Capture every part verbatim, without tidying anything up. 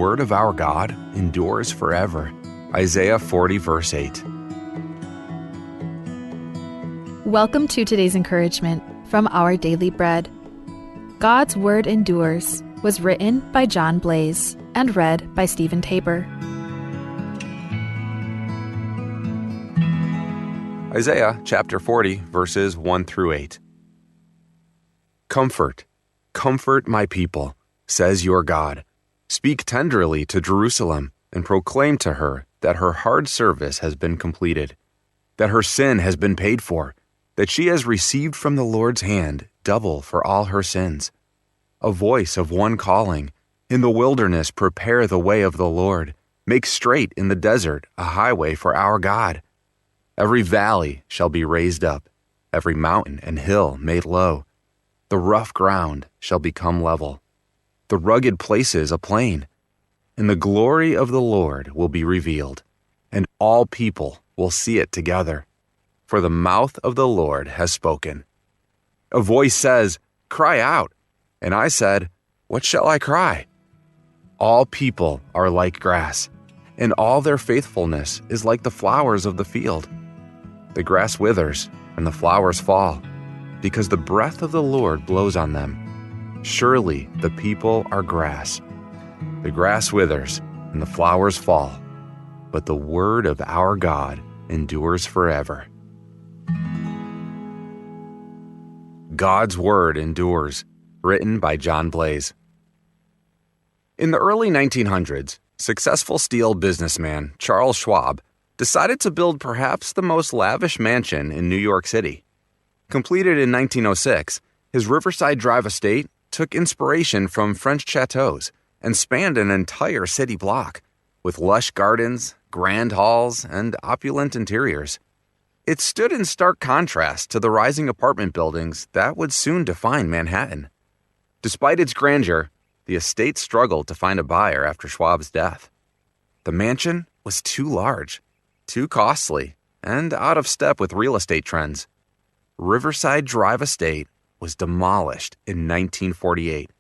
word of our God endures forever. Isaiah forty, verse eight. Welcome to today's encouragement from Our Daily Bread. God's Word Endures was written by John Blase and read by Stephen Tabor. Isaiah chapter forty, verses one through eight. Comfort, comfort my people, says your God. Speak tenderly to Jerusalem and proclaim to her that her hard service has been completed, that her sin has been paid for, that she has received from the Lord's hand double for all her sins. A voice of one calling, "In the wilderness, prepare the way of the Lord. Make straight in the desert a highway for our God." Every valley shall be raised up, every mountain and hill made low. The rough ground shall become level, the rugged places a plain, and the glory of the Lord will be revealed, and all people will see it together. For the mouth of the Lord has spoken. A voice says, "Cry out." And I said, "What shall I cry?" All people are like grass, and all their faithfulness is like the flowers of the field. The grass withers and the flowers fall, because the breath of the Lord blows on them. Surely the people are grass. The grass withers and the flowers fall, but the word of our God endures forever. God's Word Endures, written by John Blase. In the early nineteen hundreds, successful steel businessman Charles Schwab decided to build perhaps the most lavish mansion in New York City. Completed in nineteen oh six, his Riverside Drive estate took inspiration from French chateaus and spanned an entire city block, with lush gardens, grand halls, and opulent interiors. It stood in stark contrast to the rising apartment buildings that would soon define Manhattan. Despite its grandeur, the estate struggled to find a buyer after Schwab's death. The mansion was too large, too costly, and out of step with real estate trends. Riverside Drive Estate was demolished in nineteen forty-eight.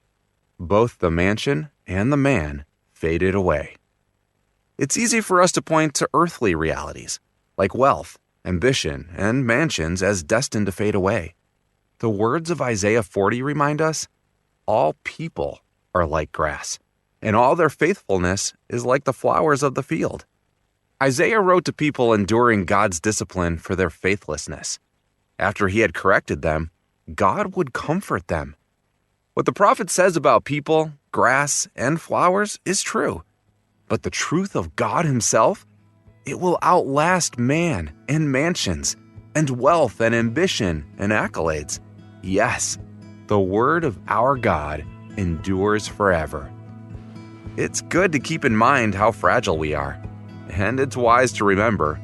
Both the mansion and the man faded away. It's easy for us to point to earthly realities, like wealth, ambition, and mansions as destined to fade away. The words of Isaiah forty remind us, "All people are like grass, and all their faithfulness is like the flowers of the field." Isaiah wrote to people enduring God's discipline for their faithlessness. After he had corrected them, God would comfort them. What the prophet says about people, grass, and flowers is true. But the truth of God himself, it will outlast man and mansions and wealth and ambition and accolades. Yes, the word of our God endures forever. It's good to keep in mind how fragile we are, and it's wise to remember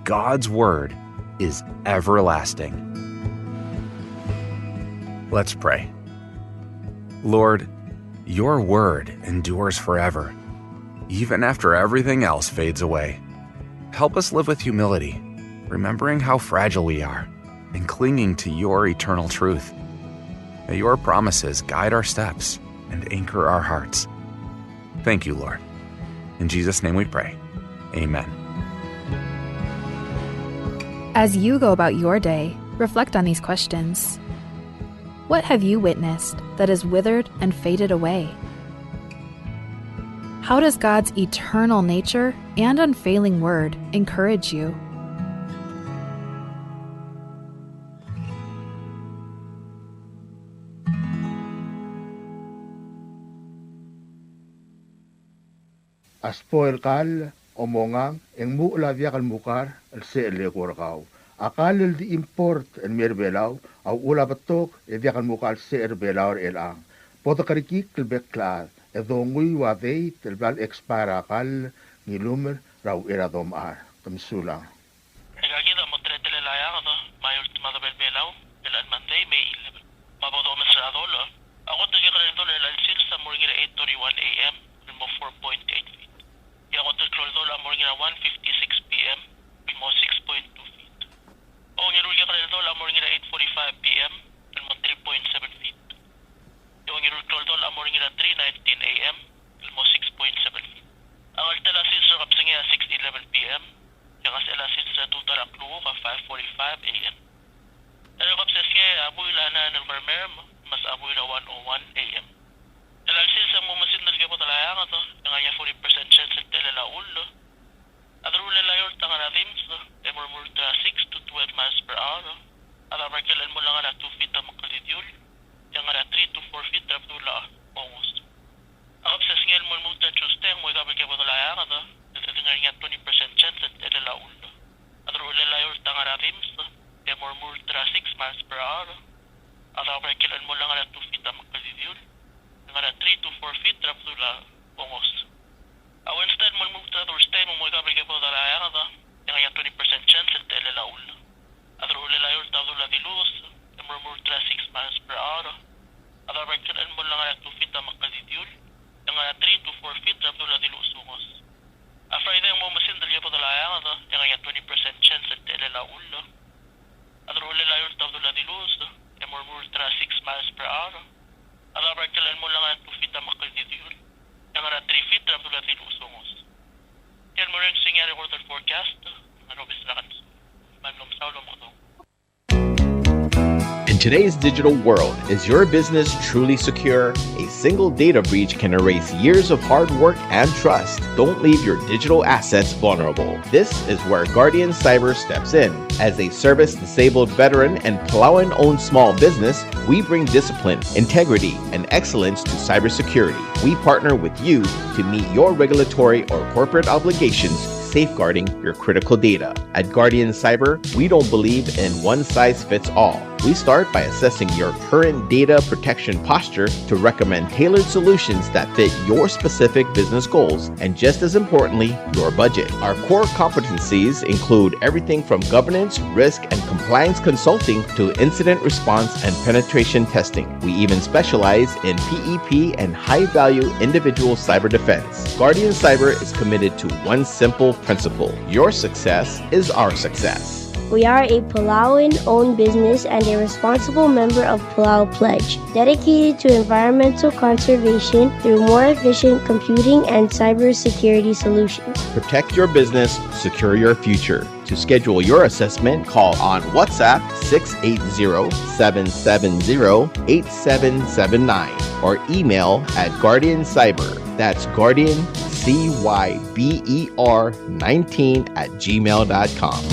God's word is everlasting. Let's pray. Lord, your word endures forever, even after everything else fades away. Help us live with humility, remembering how fragile we are and clinging to your eternal truth. May your promises guide our steps and anchor our hearts. Thank you, Lord. In Jesus' name we pray. Amen. As you go about your day, reflect on these questions. What have you witnessed that has withered and faded away? How does God's eternal nature and unfailing word encourage you? A spoil kall, omongang, e ng muchel a diak el mukar el secher el eko er kau. A kall el di import el mei er Belau a uchul a betok e diak el mukar el secher er Belau er chelechang. Bo dekerekikl el bek el chad e donguiu a date el bla el expire a kall, ng ilumer er a uchei er a domechar. Ke mesulang. Aika kid a mo teletelel a eanged me a eolt me a daob er Belau er chelechal Monday, May eleven. Me a bo domes er a dolech. A kot el kekerei el dolech er chelechal sils a mo er ngii er a eight thirty-one A M el mo four point eight feet. E a kot el klou el dolech a mo er ngii er a one fifty-six P M el mo six point two feet. Ongeru el kekerei el dolech a mo er ngii er a eight forty-five P M el mo three point seven feet. E ongeru el klou el dolech a mo er ngii er a three nineteen A M el mo six point seven feet. E ng ngar er ngii a sils er a tutau er a klukuk a five forty-five A M. E a kebesengei a buil a nine el kermem, me se a buil a one oh one A M. E a sils e ng mo mesingd el kebedel a eanged, e ng ngar er ngii a forty percent chance el techellel a chull. A deleuchellel a eolt a ngar er a dimes, e mo remurt er a six to twelve miles per hour. A daob er a ikrel a chelemoll a ngar er a two feet a mekldildiul, e ng ngar er a three to four feet er a bedul a ongos. A kebesengei el mo lmuut er a Tuesday e ng mo ika el kebedel a eanged, e ng ngar er ngii a twenty percent chance el techellel a chull. A deleuchellel a eolt a ngar er a dimes, e mo remurt er a six miles per hour. A daob er a ikrel a chelemoll a ngar er a two feet a mekldildiul, e ng ngar er a three to four feet er a bedul a ongos. A Wednesday el mo lmuut er a Thursday e ng mo ika el kebedel a eanged, e ng ngar er ngii a twenty percent chance el techellel a chull. A deleuchellel a eolt a bedul a diluches, e mo remurt er a six miles per hour. A daob er a ikrel a chelemoll a ngar er a two feet a mekldildiul, e ng ngar er a three to four feet er a bedul a diluches ongos. A Friday e ng mo mesingd el kebedel a eanged, e ng ngar er ngii a twenty percent chance el techellel a chull. A deleuchellel a eolt a bedul a diluches, e mo remurt er a six miles per hour. A daob er a ikrel a chelemoll a ngar er a two feet a mekldildiul, e ng ngar er a three feet er a bedul a diluches ongos. Tia el mo er ngii a weather forecast, me a lobes er a kaingeseu. Me a lomsaul el omekedong. In today's digital world, is your business truly secure? A single data breach can erase years of hard work and trust. Don't leave your digital assets vulnerable. This is where Guardian Cyber steps in. As a service-disabled veteran and Palauan-owned small business, we bring discipline, integrity, and excellence to cybersecurity. We partner with you to meet your regulatory or corporate obligations, safeguarding your critical data. At Guardian Cyber, we don't believe in one size fits all. We start by assessing your current data protection posture to recommend tailored solutions that fit your specific business goals and, just as importantly, your budget. Our core competencies include everything from governance, risk, and compliance consulting to incident response and penetration testing. We even specialize in P E P and high-value individual cyber defense. Guardian Cyber is committed to one simple principle: your success is our success. We are a Palauan-owned business and a responsible member of Palau Pledge, dedicated to environmental conservation through more efficient computing and cybersecurity solutions. Protect your business, secure your future. To schedule your assessment, call on WhatsApp six eight zero, seven seven zero, eight seven seven nine or email at Guardian Cyber. That's Guardian C Y B E R nineteen at gmail dot com.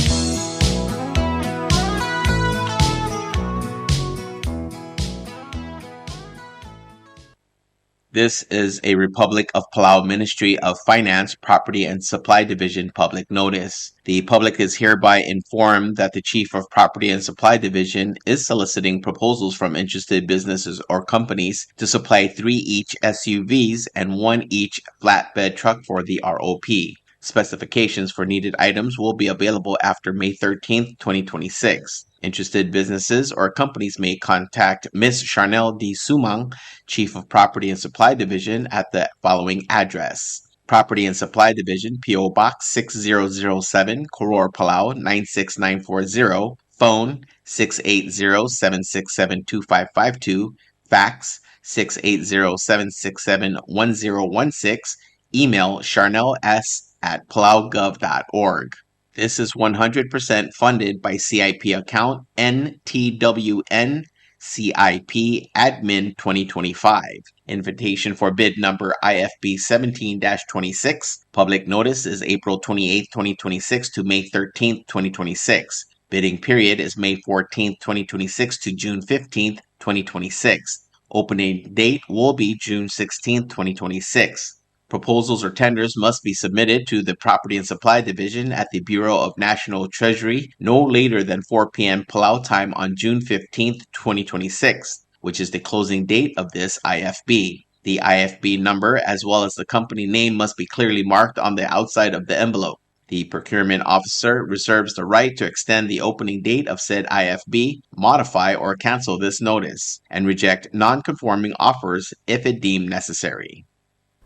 This is a Republic of Palau Ministry of Finance, Property and Supply Division public notice. The public is hereby informed that the Chief of Property and Supply Division is soliciting proposals from interested businesses or companies to supply three each S U Vs and one each flatbed truck for the R O P. Specifications for needed items will be available after May thirteenth, twenty twenty-six. Interested businesses or companies may contact Miss Charnel D. Sumang, Chief of Property and Supply Division, at the following address: Property and Supply Division, P O Box six zero zero seven, Koror, Palau nine six nine four zero, phone six eight zero, seven six seven, two five five two, fax six eight zero, seven six seven, one zero one six, email charnel s at palaugov dot org. This is one hundred percent funded by C I P account N T W N C I P Admin twenty twenty-five. Invitation for bid number I F B seventeen dash twenty-six. Public notice is April twenty-eighth, twenty twenty-six to May thirteenth, twenty twenty-six. Bidding period is May fourteenth, twenty twenty-six to June fifteenth, twenty twenty-six. Opening date will be June sixteenth, twenty twenty-six. Proposals or tenders must be submitted to the Property and Supply Division at the Bureau of National Treasury no later than four p.m. Palau time on June fifteenth, twenty twenty-six, which is the closing date of this I F B. The I F B number, as well as the company name, must be clearly marked on the outside of the envelope. The procurement officer reserves the right to extend the opening date of said I F B, modify or cancel this notice, and reject non-conforming offers if it deemed necessary.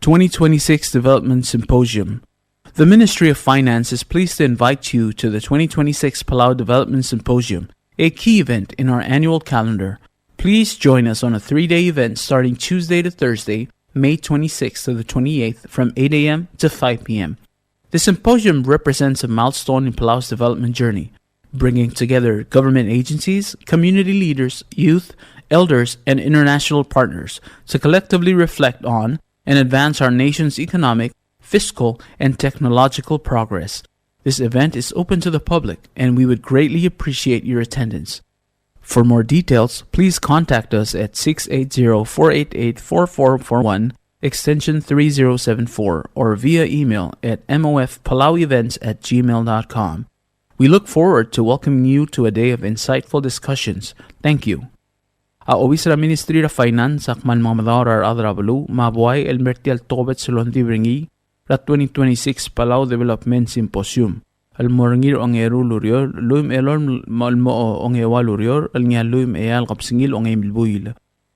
Twenty twenty-six Development Symposium. The Ministry of Finance is pleased to invite you to the twenty twenty-six Palau Development Symposium, a key event in our annual calendar. Please join us on a three-day event starting Tuesday to Thursday, May twenty-sixth to the twenty-eighth, from eight a.m. to five p.m. This symposium represents a milestone in Palau's development journey, bringing together government agencies, community leaders, youth, elders, and international partners to collectively reflect on and advance our nation's economic, fiscal, and technological progress. This event is open to the public, and we would greatly appreciate your attendance. For more details, please contact us at six eight zero, four eight eight, four four four one, extension three zero seven four, or via email at mofpalauevents at gmail dot com. We look forward to welcoming you to a day of insightful discussions. Thank you. A obis er a Ministry er a Finance a kmal mengemedaol er a rechad er a beluu me a buai el mer tia el tokubets el ongdibel er ngii er a twenty twenty-six Palau Development Symposium el mo er ngii er a ongeru el ureor, lluich me a elolem el mo ongeua el ureor el ngii a lluich me a eai el kebesengil ongeim el buil.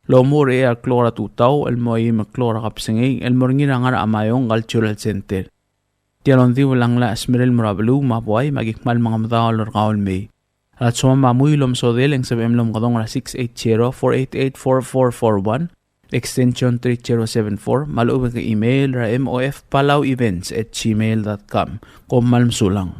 Lomuchel er a eai el klok er a tutau el mo eim el klok er a kebesengei el mo er ngii er a Ngarachamayong Cultural Center. Tia el ongdibel a nglai a smecher el mo er a beluu me a buai me aki kmal mengemedaol er kau el mei. A lsoam a mui el omesodel e ng sebechem el omekedong er a six eight zero, four eight eight, four four four one, extension three zero seven four, me a lechub e ke email er a mofpalauevents at gmail dot com. Kom kmal mesulang.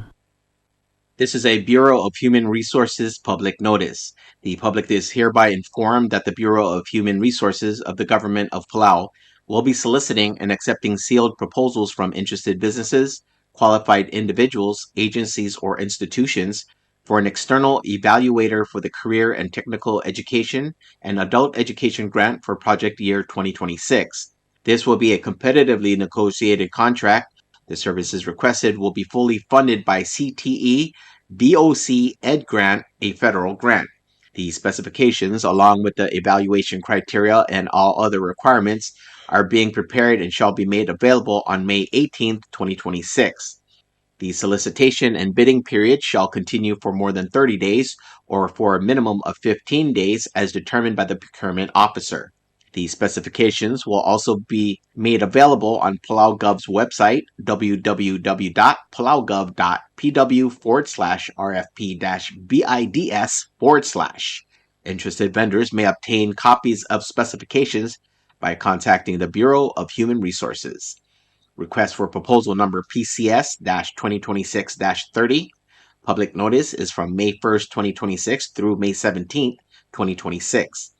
This is a Bureau of Human Resources public notice. The public is hereby informed that the Bureau of Human Resources of the Government of Palau will be soliciting and accepting sealed proposals from interested businesses, qualified individuals, agencies, or institutions for an external evaluator for the Career and Technical Education and Adult Education Grant for project year twenty twenty-six. This will be a competitively negotiated contract. The services requested will be fully funded by C T E B O C Ed Grant, a federal grant. The specifications, along with the evaluation criteria and all other requirements, are being prepared and shall be made available on May eighteenth, twenty twenty-six. The solicitation and bidding period shall continue for more than thirty days or for a minimum of fifteen days as determined by the procurement officer. The specifications will also be made available on PalauGov's website, w w w dot palaugov dot p w forward slash r f p dash bids forward slash. Interested vendors may obtain copies of specifications by contacting the Bureau of Human Resources. Request for proposal number P C S dash twenty twenty-six dash thirty. Public notice is from May first, twenty twenty-six through May seventeenth, twenty twenty-six.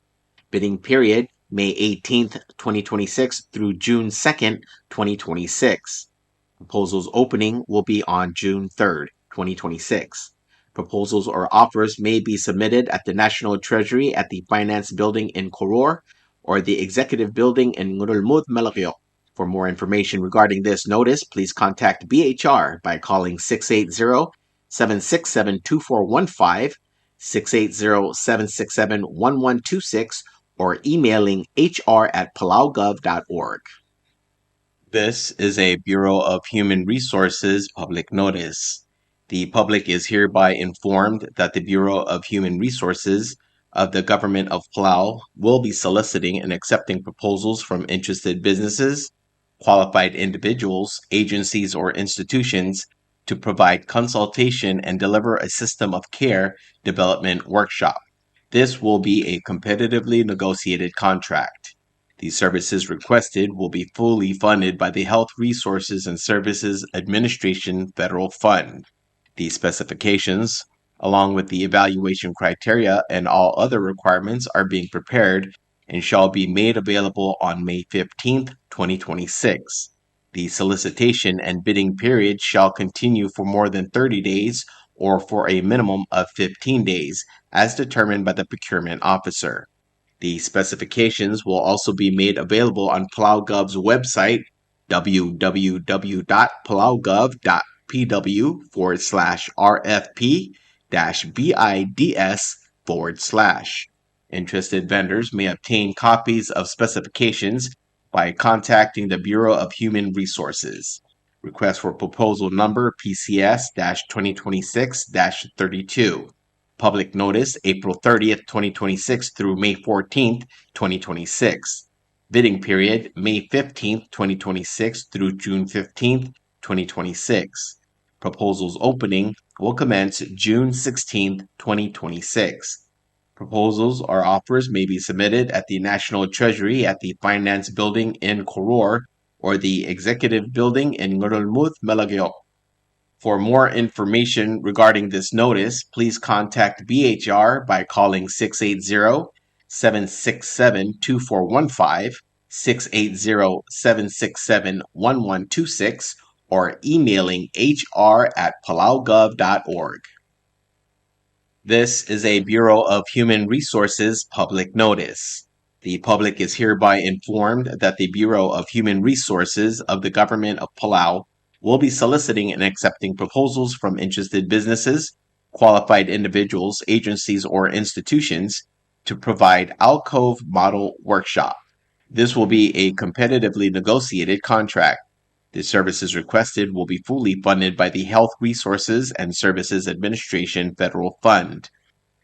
Bidding period, May eighteenth, twenty twenty-six through June second, twenty twenty-six. Proposals opening will be on June third, twenty twenty-six. Proposals or offers may be submitted at the National Treasury at the Finance Building in Koror or the Executive Building in Ngerulmud, Melekeok. For more information regarding this notice, please contact B H R by calling six eight zero, seven six seven, two four one five, six eight zero, seven six seven, one one two six, or emailing H R at palaugov dot org. This is a Bureau of Human Resources public notice. The public is hereby informed that the Bureau of Human Resources of the Government of Palau will be soliciting and accepting proposals from interested businesses, qualified individuals, agencies, or institutions to provide consultation and deliver a system of care development workshop. This will be a competitively negotiated contract. The services requested will be fully funded by the Health Resources and Services Administration federal fund. The specifications, along with the evaluation criteria and all other requirements, are being prepared and shall be made available on May fifteenth, twenty twenty-six. The solicitation and bidding period shall continue for more than thirty days or for a minimum of fifteen days, as determined by the procurement officer. The specifications will also be made available on PalauGov's website, w w w dot palaugov dot p w forward slash r f p dash bids forward slash. Interested vendors may obtain copies of specifications by contacting the Bureau of Human Resources. Request for proposal number P C S dash twenty twenty-six dash thirty-two. Public notice, April thirtieth, twenty twenty-six through May fourteenth, twenty twenty-six. Bidding period, May fifteenth, twenty twenty-six through June fifteenth, twenty twenty-six. Proposals opening will commence June sixteenth, twenty twenty-six. Proposals or offers may be submitted at the National Treasury at the Finance Building in Koror or the Executive Building in Ngerulmud, Melekeok. For more information regarding this notice, please contact B H R by calling six eight zero, seven six seven, two four one five, six eight zero, seven six seven, one one two six, or emailing H R at palaugov dot org. This is a Bureau of Human Resources public notice. The public is hereby informed that the Bureau of Human Resources of the Government of Palau will be soliciting and accepting proposals from interested businesses, qualified individuals, agencies, or institutions to provide alcove model workshop. This will be a competitively negotiated contract. The services requested will be fully funded by the Health Resources and Services Administration federal fund.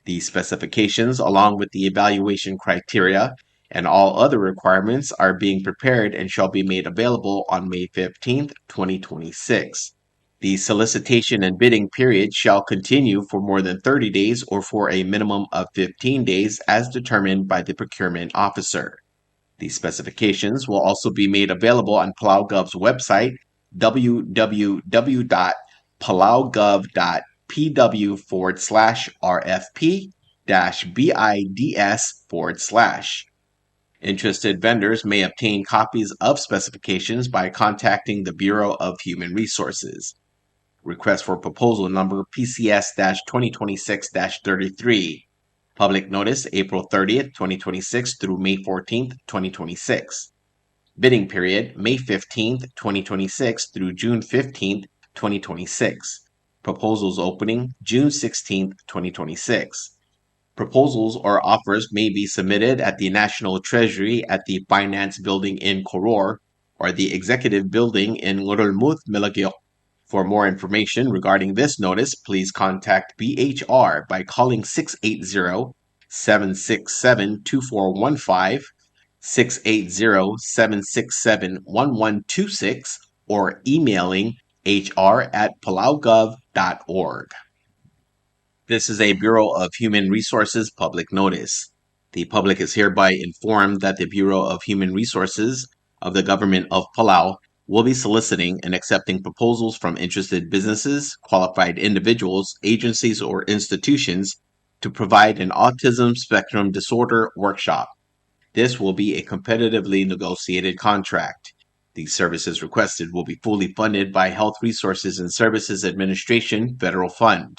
The specifications, along with the evaluation criteria and all other requirements, are being prepared and shall be made available on May fifteenth, twenty twenty-six. The solicitation and bidding period shall continue for more than thirty days or for a minimum of fifteen days as determined by the procurement officer. The specifications will also be made available on PalauGov's website, W W W dot palaugov dot P W forward slash R F P dash B I D S forward slash. Interested vendors may obtain copies of specifications by contacting the Bureau of Human Resources. Request for proposal number P C S dash twenty twenty-six dash thirty-three. Public notice, April thirtieth, twenty twenty-six through May fourteenth, twenty twenty-six. Bidding period, May fifteenth, twenty twenty-six through June fifteenth, twenty twenty-six. Proposals opening, June sixteenth, twenty twenty-six. Proposals or offers may be submitted at the National Treasury at the Finance Building in Koror or the Executive Building in Ngerulmud, Melekeok. For more information regarding this notice, please contact B H R by calling six eight zero, seven six seven, two four one five, six eight zero, seven six seven, one one two six, or emailing H R at palaugov dot org. This is a Bureau of Human Resources public notice. The public is hereby informed that the Bureau of Human Resources of the Government of Palau will be soliciting and accepting proposals from interested businesses, qualified individuals, agencies, or institutions to provide an autism spectrum disorder workshop. This will be a competitively negotiated contract. The services requested will be fully funded by Health Resources and Services Administration federal fund.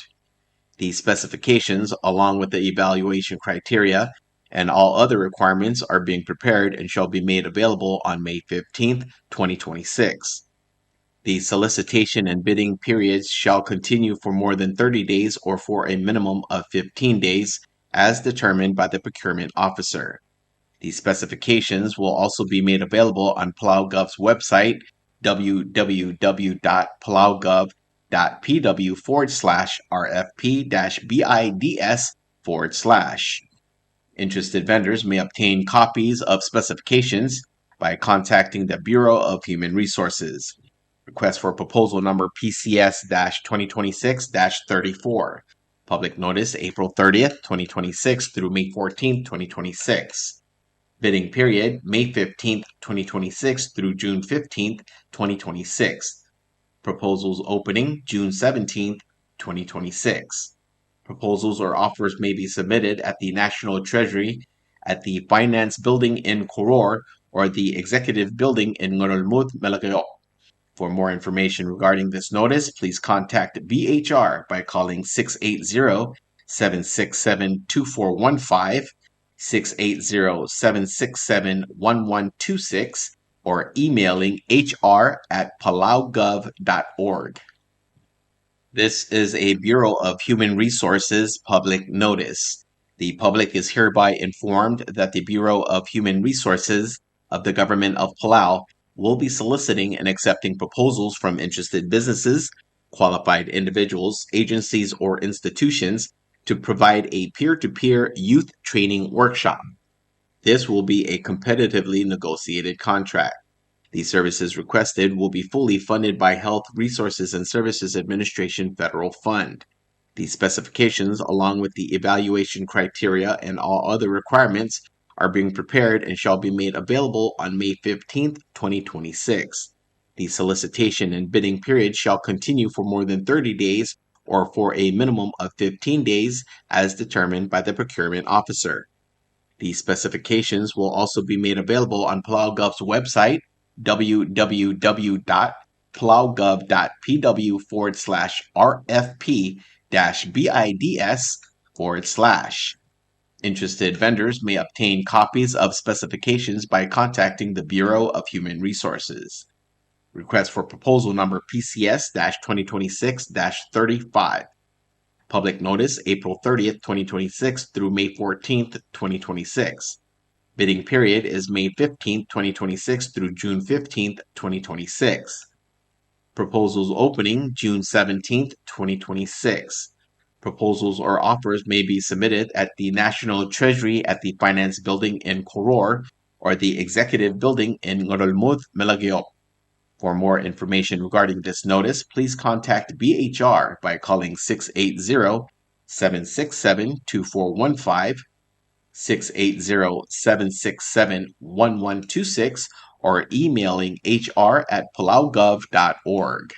The specifications, along with the evaluation criteria and all other requirements, are being prepared and shall be made available on May fifteenth, twenty twenty-six. The solicitation and bidding periods shall continue for more than thirty days or for a minimum of fifteen days as determined by the procurement officer. The specifications will also be made available on PalauGov's website, W W W dot palaugov dot P W forward slash R F P dash B I D S forward slash. Interested vendors may obtain copies of specifications by contacting the Bureau of Human Resources. Request for proposal number P C S dash twenty twenty-six dash thirty-four. Public notice, April thirtieth, twenty twenty-six through May fourteenth, twenty twenty-six. Bidding period, May fifteenth, twenty twenty-six through June fifteenth, twenty twenty-six. Proposals opening, June seventeenth, twenty twenty-six. Proposals or offers may be submitted at the National Treasury at the Finance Building in Koror or the Executive Building in Ngerulmud, Melekeok. For more information regarding this notice, please contact B H R by calling six eight zero, seven six seven, two four one five, six eight zero, seven six seven, one one two six, or emailing H R at palaugov dot org. This is a Bureau of Human Resources public notice. The public is hereby informed that the Bureau of Human Resources of the Government of Palau will be soliciting and accepting proposals from interested businesses, qualified individuals, agencies, or institutions to provide a peer-to-peer youth training workshop. This will be a competitively negotiated contract. The services requested will be fully funded by Health Resources and Services Administration federal fund. The specifications, along with the evaluation criteria and all other requirements, are being prepared and shall be made available on May fifteenth, twenty twenty-six. The solicitation and bidding period shall continue for more than thirty days or for a minimum of fifteen days as determined by the procurement officer. The specifications will also be made available on PalauGov's website, w w w dot palaugov dot p w forward slash r f p dash b i d s forward slash. Interested vendors may obtain copies of specifications by contacting the Bureau of Human Resources. Request for proposal number P C S dash twenty twenty-six dash thirty-five. Public notice, April thirtieth, twenty twenty-six through May fourteenth, twenty twenty-six. Bidding period is May fifteenth, twenty twenty-six through June fifteenth, twenty twenty-six. Proposals opening June seventeenth, twenty twenty-six. Proposals or offers may be submitted at the National Treasury at the Finance Building in Koror or the Executive Building in Ngerulmud, Melekeok. For more information regarding this notice, please contact B H R by calling six eight zero, seven six seven, two four one five, six eight zero, seven six seven, one one two six, or emailing H R at palaugov dot org.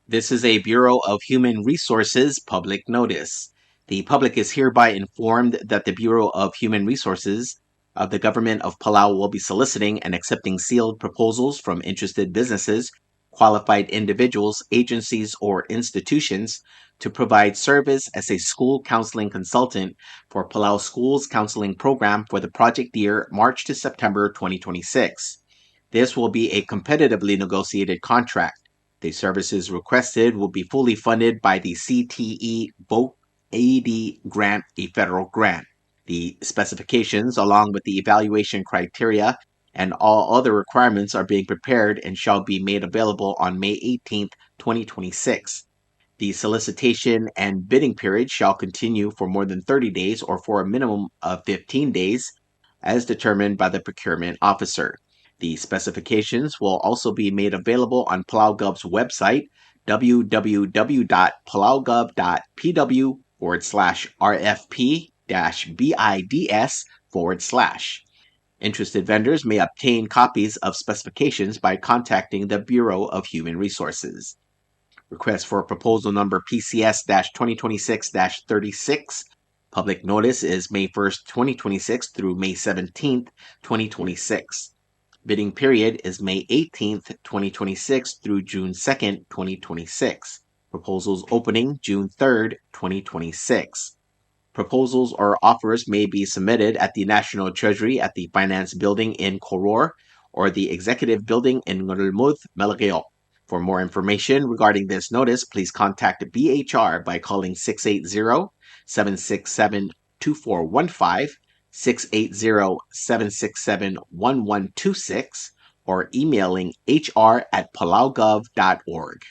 This is a Bureau of Human Resources public notice. The public is hereby informed that the Bureau of Human Resources of the Government of Palau will be soliciting and accepting sealed proposals from interested businesses, qualified individuals, agencies, or institutions to provide service as a school counseling consultant for Palau Schools Counseling Program for the project year March to September twenty twenty-six. This will be a competitively negotiated contract. The services requested will be fully funded by the C T E Voc Ed grant, a federal grant. The specifications, along with the evaluation criteria and all other requirements, are being prepared and shall be made available on May eighteenth, twenty twenty-six. The solicitation and bidding period shall continue for more than thirty days or for a minimum of fifteen days as determined by the procurement officer. The specifications will also be made available on PalauGov's website, w w w dot palaugov dot p w forward slash r f p dash b i d s forward slash. Interested vendors may obtain copies of specifications by contacting the Bureau of Human Resources. Request for proposal number P C S dash twenty twenty-six dash thirty-six. Public notice is May first, twenty twenty-six through May seventeenth, twenty twenty-six. Bidding period is May eighteenth, twenty twenty-six through June second, twenty twenty-six. Proposals opening June third, twenty twenty-six. Proposals or offers may be submitted at the National Treasury at the Finance Building in Koror or the Executive Building in Ngerulmud, Melekeok. For more information regarding this notice, please contact B H R by calling six eight zero, seven six seven, two four one five, six eight zero, seven six seven, one one two six, or emailing H R at palaugov dot org.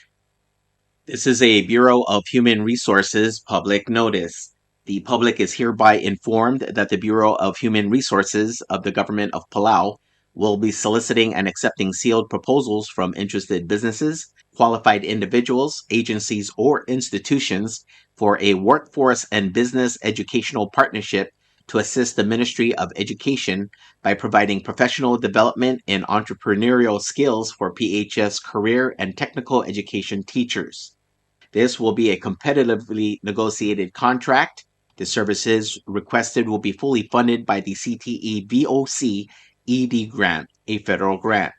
This is a Bureau of Human Resources public notice. The public is hereby informed that the Bureau of Human Resources of the Government of Palau will be soliciting and accepting sealed proposals from interested businesses, qualified individuals, agencies, or institutions for a workforce and business educational partnership to assist the Ministry of Education by providing professional development and entrepreneurial skills for P H S career and technical education teachers. This will be a competitively negotiated contract. The services requested will be fully funded by the C T E Voc Ed grant, a federal grant.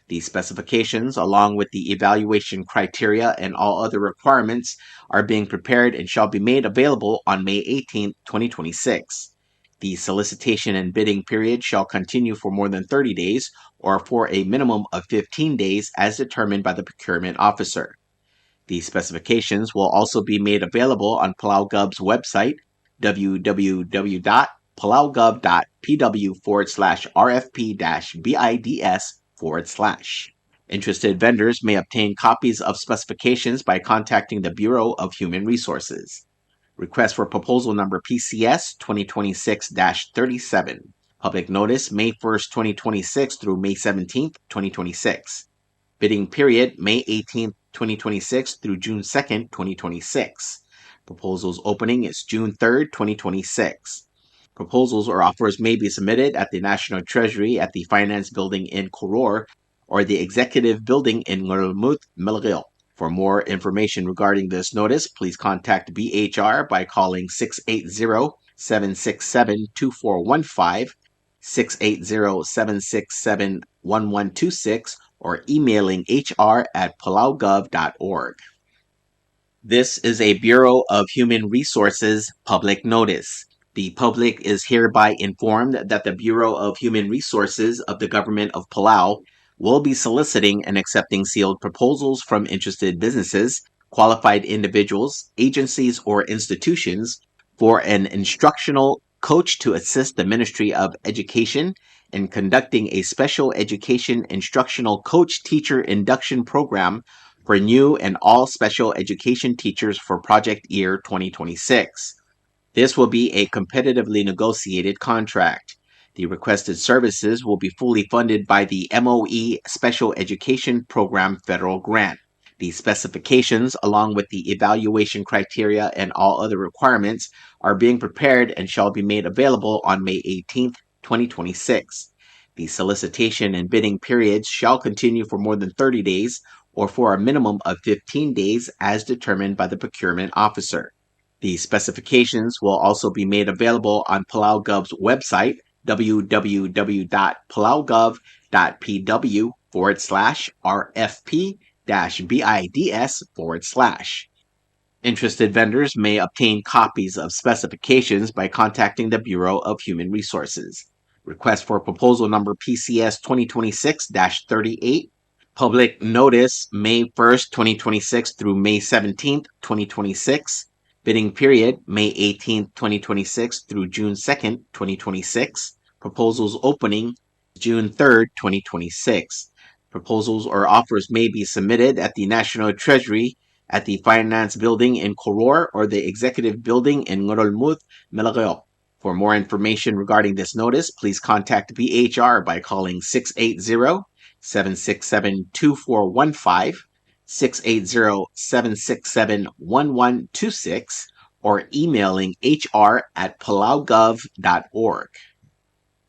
The specifications, along with the evaluation criteria and all other requirements, are being prepared and shall be made available on May eighteenth, twenty twenty-six. The solicitation and bidding period shall continue for more than thirty days or for a minimum of fifteen days as determined by the procurement officer. The specifications will also be made available on PalauGov's website, w w w dot palaugov dot p w forward slash r f p dash b i d s forward slash. Interested vendors may obtain copies of specifications by contacting the Bureau of Human Resources. Request for proposal number P C S twenty twenty-six dash thirty-seven. Public notice, May first, twenty twenty-six through May seventeenth, twenty twenty-six. Bidding period, May eighteenth, twenty twenty-six through June second, twenty twenty-six. Proposals opening is June third, twenty twenty-six. Proposals or offers may be submitted at the National Treasury at the Finance Building in Koror or the Executive Building in Ngerulmud, Melekeok. For more information regarding this notice, please contact B H R by calling six eight zero, seven six seven, two four one five, six eight zero, seven six seven, one one two six, or emailing H R at palaugov dot org. This is a Bureau of Human Resources public notice. The public is hereby informed that the Bureau of Human Resources of the Government of Palau will be soliciting and accepting sealed proposals from interested businesses, qualified individuals, agencies, or institutions for an instructional coach to assist the Ministry of Education in conducting a special education instructional coach teacher induction program for new and all special education teachers for project year twenty twenty-six. This will be a competitively negotiated contract. The requested services will be fully funded by the M O E Special Education Program federal grant. The specifications, along with the evaluation criteria and all other requirements, are being prepared and shall be made available on May eighteenth, twenty twenty-six. The solicitation and bidding periods shall continue for more than thirty days or for a minimum of fifteen days as determined by the procurement officer. The specifications will also be made available on PalauGov's website, w w w dot palaugov dot p w forward slash r f p dash b i d s forward slash. Interested vendors may obtain copies of specifications by contacting the Bureau of Human Resources. Request for proposal number P C S twenty twenty-six dash thirty-eight. Public notice, May first, twenty twenty-six through May seventeenth, twenty twenty-six. Bidding period, May eighteenth, twenty twenty-six through June second, twenty twenty-six. Proposals opening, June third, twenty twenty-six. Proposals or offers may be submitted at the National Treasury at the Finance Building in Koror or the Executive Building in Ngerulmud, Melekeok. For more information regarding this notice, please contact B H R by calling six eight zero, seven six seven, two four one five, six eight zero, seven six seven, one one two six, or emailing H R at palaugov dot org.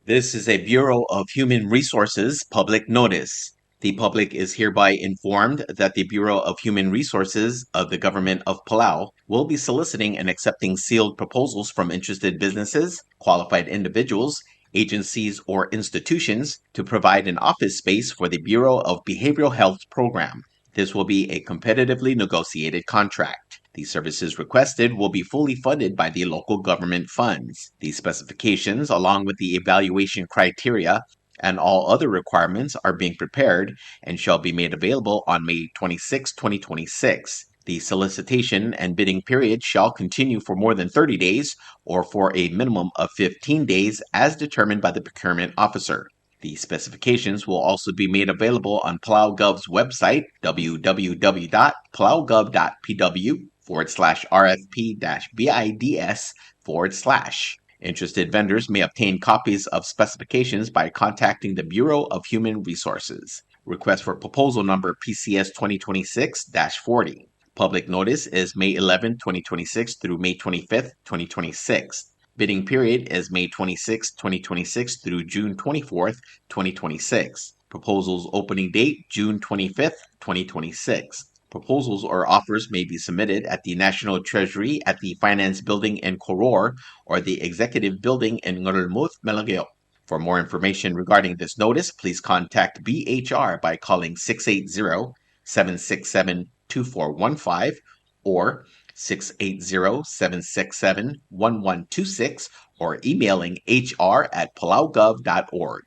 This is a Bureau of Human Resources public notice. The public is hereby informed that the Bureau of Human Resources of the Government of Palau will be soliciting and accepting sealed proposals from interested businesses, qualified individuals, agencies, or institutions to provide an office space for the Bureau of Behavioral Health program. This will be a competitively negotiated contract. The services requested will be fully funded by the local government funds. The specifications, along with the evaluation criteria and all other requirements, are being prepared and shall be made available on May twenty-sixth, twenty twenty-six. The solicitation and bidding period shall continue for more than thirty days or for a minimum of fifteen days as determined by the procurement officer. The specifications will also be made available on PalauGov's website, w w w dot palaugov dot p w forward slash r f p dash b i d s forward slash. Interested vendors may obtain copies of specifications by contacting the Bureau of Human Resources. Request for proposal number P C S twenty twenty-six dash forty. Public notice is May eleventh, twenty twenty-six through May twenty-fifth, twenty twenty-six. Bidding period is May twenty-sixth, twenty twenty-six through June twenty-fourth, twenty twenty-six. Proposals opening date, June twenty-fifth, twenty twenty-six. Proposals or offers may be submitted at the National Treasury at the Finance Building in Koror or the Executive Building in Ngerulmud, Melekeok. For more information regarding this notice, please contact B H R by calling six eight zero, seven six seven, two four one five or six eight zero, seven six seven, one one two six or emailing H R at palaugov dot org.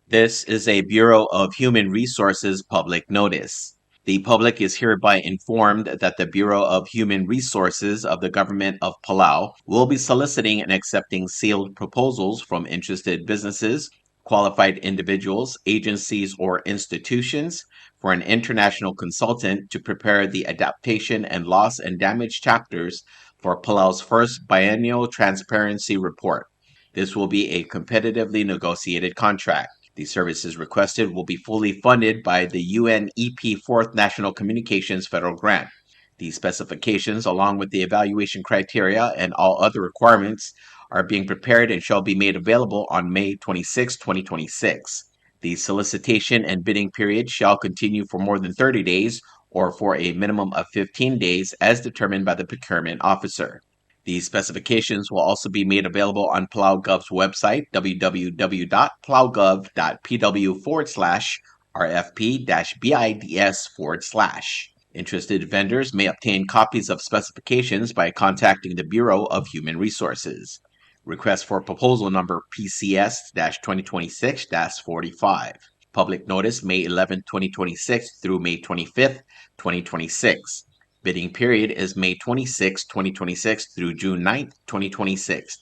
This is a Bureau of Human Resources public notice. The public is hereby informed that the Bureau of Human Resources of the Government of Palau will be soliciting and accepting sealed proposals from interested businesses, qualified individuals, agencies, or institutions for an international consultant to prepare the adaptation and loss and damage chapters for Palau's first biennial transparency report. This will be a competitively negotiated contract. The services requested will be fully funded by the U N E P Fourth National Communications Federal Grant. The specifications, along with the evaluation criteria and all other requirements, are being prepared and shall be made available on May twenty-sixth, twenty twenty-six. The solicitation and bidding period shall continue for more than thirty days or for a minimum of fifteen days as determined by the procurement officer. These specifications will also be made available on Palau Gov's website, w w w dot palau gov dot p w forward slash r f p dash b i d s forward slash. Interested vendors may obtain copies of specifications by contacting the Bureau of Human Resources. Request for proposal number P C S dash twenty twenty-six dash forty-five. Public notice, May eleventh, twenty twenty-six through May twenty-fifth, twenty twenty-six. Bidding period is May twenty-sixth, twenty twenty-six through June ninth, twenty twenty-six.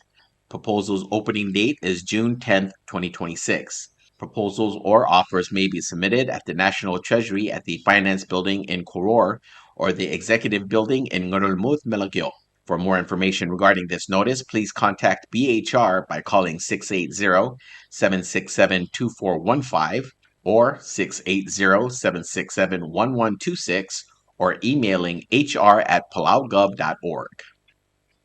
Proposals opening date is June tenth, twenty twenty-six. Proposals or offers may be submitted at the National Treasury at the Finance Building in Koror or the Executive Building in Ngerulmud, Melekeok. For more information regarding this notice, please contact B H R by calling six eight zero, seven six seven, two four one five or six eight zero, seven six seven, one one two six or emailing H R at palaugov dot org.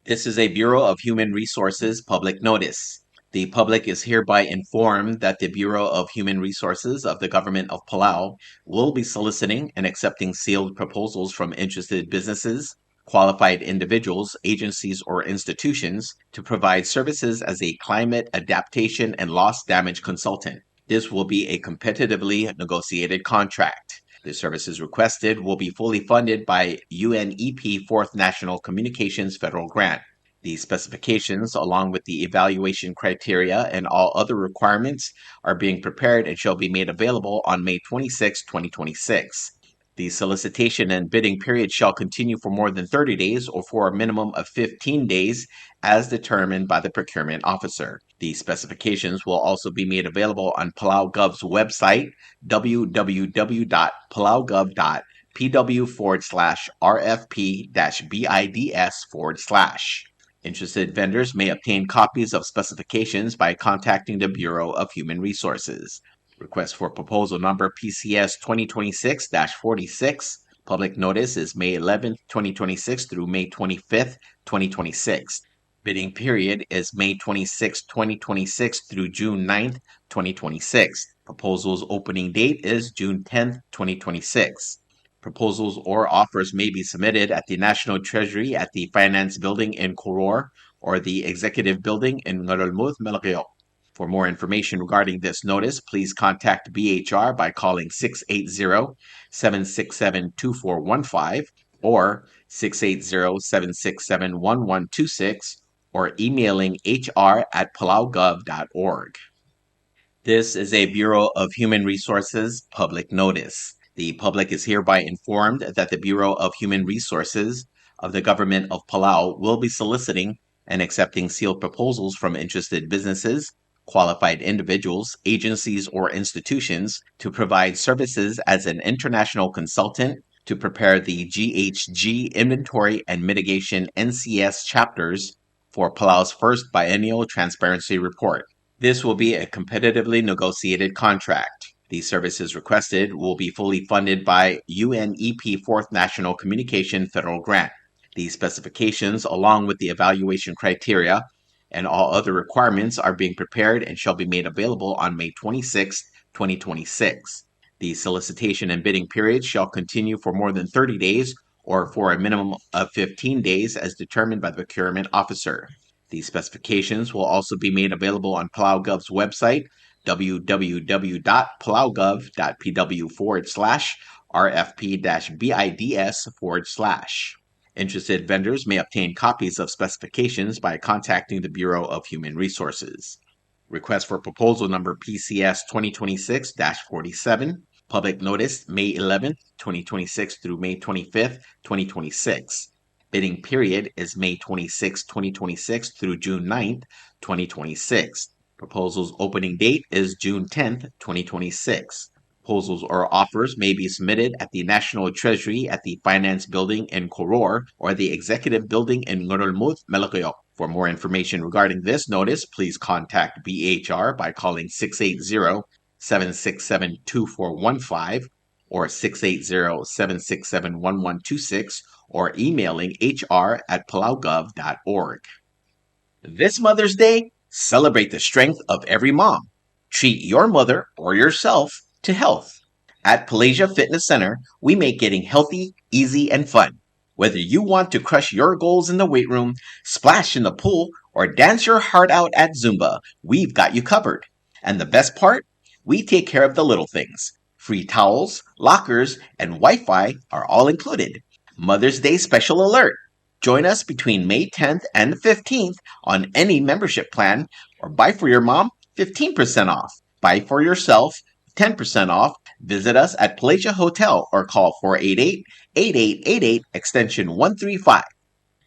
This is a Bureau of Human Resources public notice. The public is hereby informed that the Bureau of Human Resources of the Government of Palau will be soliciting and accepting sealed proposals from interested businesses, qualified individuals, agencies, or institutions to provide services as a climate adaptation and loss damage consultant. This will be a competitively negotiated contract. The services requested will be fully funded by U N E P Fourth National Communications Federal Grant. The specifications, along with the evaluation criteria and all other requirements, are being prepared and shall be made available on May twenty-sixth, twenty twenty-six. The solicitation and bidding period shall continue for more than thirty days or for a minimum of fifteen days as determined by the procurement officer. The specifications will also be made available on Palau Gov's website, w w w dot palau gov dot p w forward slash r f p dash b i d s forward slash. Interested vendors may obtain copies of specifications by contacting the Bureau of Human Resources. Request for proposal number P C S twenty twenty-six dash forty-six. Public notice is May eleventh, twenty twenty-six through May twenty-fifth, twenty twenty-six. Bidding period is May twenty-sixth, twenty twenty-six through June ninth, twenty twenty-six. Proposals opening date is June tenth, twenty twenty-six. Proposals or offers may be submitted at the National Treasury at the Finance Building in Koror or the Executive Building in Ngerulmud, Melekeok. For more information regarding this notice, please contact B H R by calling six eight zero, seven six seven, two four one five or six eight zero, seven six seven, one one two six or emailing H R at palaugov dot org. This is a Bureau of Human Resources public notice. The public is hereby informed that the Bureau of Human Resources of the Government of Palau will be soliciting and accepting sealed proposals from interested businesses, qualified individuals, agencies, or institutions to provide services as an international consultant to prepare the G H G inventory and mitigation N C S chapters for Palau's first biennial transparency report. This will be a competitively negotiated contract. The services requested will be fully funded by U N E P Fourth National Communication Federal Grant. The specifications, along with the evaluation criteria and all other requirements, are being prepared and shall be made available on May twenty-sixth, twenty twenty-six. The solicitation and bidding period shall continue for more than thirty days or for a minimum of fifteen days as determined by the procurement officer. The specifications will also be made available on Palau Gov's website, w w w dot palau gov dot p w forward slash r f p dash b i d s forward slash. Interested vendors may obtain copies of specifications by contacting the Bureau of Human Resources. Request for proposal number P C S twenty twenty-six dash forty-seven. Public notice, May eleventh, twenty twenty-six through May twenty-fifth, twenty twenty-six. Bidding period is May twenty-sixth, twenty twenty-six through June ninth, twenty twenty-six. Proposals opening date is June tenth, twenty twenty-six. Proposals or offers may be submitted at the National Treasury at the Finance Building in Koror or the Executive Building in Ngerulmud, Melekeok. For more information regarding this notice, please contact B H R by calling six eight zero, seven six seven, two four one five or six eight zero, seven six seven, one one two six or emailing H R at palaugov dot org. This Mother's Day, celebrate the strength of every mom. Treat your mother or yourself to health. At Palasia Fitness Center, we make getting healthy easy and fun. Whether you want to crush your goals in the weight room, splash in the pool, or dance your heart out at Zumba, we've got you covered. And the best part? We take care of the little things. Free towels, lockers, and Wi-Fi are all included. Mother's Day special alert! Join us between May tenth and fifteenth on any membership plan, or buy for your mom fifteen percent off. Buy for yourself ten percent off. Visit us at Palasia Hotel or call four eight eight, eight eight eight eight, extension one three five.